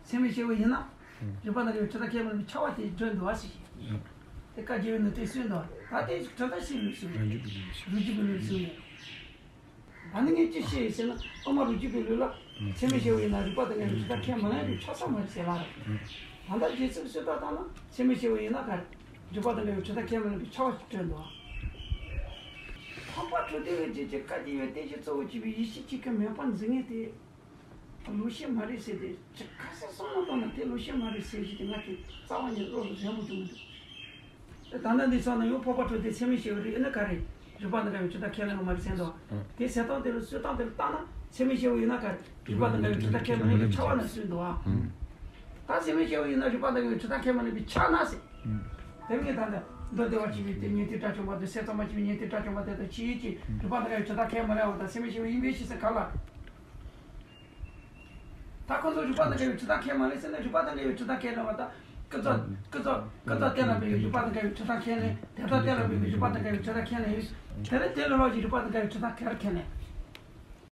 ཚད་མས་སྐྱེ་བོ་ཡིན་ན། རིག་པ་དང་འགལ་བའི་གྲུབ་མཐའ་ཁས་མི་ལེན་པའི་ཁྱབ་པ་དེ་སྒྲུབ་འདུག་བ་ཞེས་བཤད། དེ་བཀའ་བརྒྱུད་ནི་དེ་གསུངས་འདུག་ད་དེ་གྲུབ་མཐའ་ཞིག་ལུགས་སུ་རུ་འཇུག་པའི་ལུགས་སུ། ད་ནི་ངས་ཅི་བཤད་ཟེར་ན་དབུ་མ་རུ་འཇུག་པའི་ལུགས་ལ། ཚད་མས་སྐྱེ་བོ་ཡིན་ན་རིག་པ་དང་འགལ་བའི་གྲུབ་མཐའ་ཁས་མི་ལེན་པའི་ཁྱབ་ས་མ་རེད་ཟེར་ལ། ད་ལྟ་རྗེ་བཙུན་བསོད་དར་དང་ན་ཚད་མས་སྐྱེ་བོ་ཡིན་ན་ག་རེ། རིག་པ་དང་འགལ་བའི་གྲུབ་མཐའ་ཁས་མི་ལེན་པའི་ཁྱབ་པ་ཞིག་སྒྲུབ་འདུག་འཕགས་པ་དྲུག་ལྡན་གྱི་རྗེས་ཀྱི་བཀའ་བརྒྱུད་པའི་རྟེན་གཞི་གཙོ་བོ་གཅིག་པའི་ཡེ་ཤེས་གཅིག་གི་མེད་པར་འཛིན་མཁན་དེ། ལོག་ཤེས་མ་རེད་ཟེར་ཏེ་ཅི་ག་ཟེར་གསུངས་ན་གཏོང་ན་དེ་ལོག་ཤེས་མ་རེད་ཟེར་ཞིག་དེ་ང་དེ་རྩ་བ་ནས་བློ་ལ་རན་པོ་འདུག་མི་འདུག་ད་ལྟ་འདི་ཚོ་ན་ཡང་འཕགས་པ་དྲུག་ལྡན་ཚད་མས་སྐྱེ་བོ་རེད་ཨེ་ན་ག་རེ། རིག་པ་དང་འགལ་བའི་གྲུབ་མཐའ་ཁས་ལེན་མ་རེད་ཟེར་འདུག་དེ་ཟེར་སྟངས་དེ་ལ་སྲོལ་སྟངས་དེ་ལ་བལྟས་ན་ཚད་མས་སྐྱེ་བོ་ཡིན་ན་ག་རེ། རིག་པ་དང་འགལ་བའི་གྲུབ་མཐའ་ཁས་མི་ལེན་པའི་ཁྱབ་པ་ན་སྲོལ་འདུག་ཨ། ད་ཚད་མས་སྐྱེ་བོ་ཡིན་ན་རིག་པ་དང་འགལ་བའི་གྲུབ་མཐའ་ཁས་མི་ལེན་པའི་ཁྱབ་ན་ཟེར། དེ་ངས་ད་ལྟ་མདོ་སྡེ་པ་གཅིག་པའི་དེ་ཉན་ཐོས་དགྲ་བཅོམ་པ་དང་སྲས་གཙང་མ་གཅིག་པའི་ཉན་ཐོས་དགྲ་བཅོམ་པ་དེ་དང་ཆོས་ཀྱི་རིག་པ་དང་འགལ་བའི་གྲུབ་མཐའ་ཁས་མི་ལེན་པ་དང་ཚད་མས་སྐྱེ་བོ་ཡིན་པའི་ཕྱིར་ཟེར་ག་ལ། ད་ཁོ་ཚོ་རིག་པ་དང་འགལ་བའི་གྲུབ་མཐའ་ཁས་མ་ལེན་ཟེར་ན་རིག་པ་དང་འགལ་བའི་གྲུབ་མཐའ་ཁས་ལེན་པ་དང་། ཀུན་རྫོབ་ཀུན་རྫོབ་ཀུན་རྫོབ་གཏན་ལ་འབེབས་པའི་རིག་པ་དང་འགལ་བའི་གྲུབ་མཐའ་ཁས་ལེན། དེ་ལྟར་གཏན་ལ་འབེབས་པའི་རིག་པ་དང་འགལ་བའི་གྲུབ་མཐའ་ཁས་ལེན་ཡོད། དེ་ནི་དེ་ལ་ལོག་ཅིང་རིག་པ་དང་འགལ་བའི་གྲུབ་མཐའ་ག་རེ་ཁས་ལེན།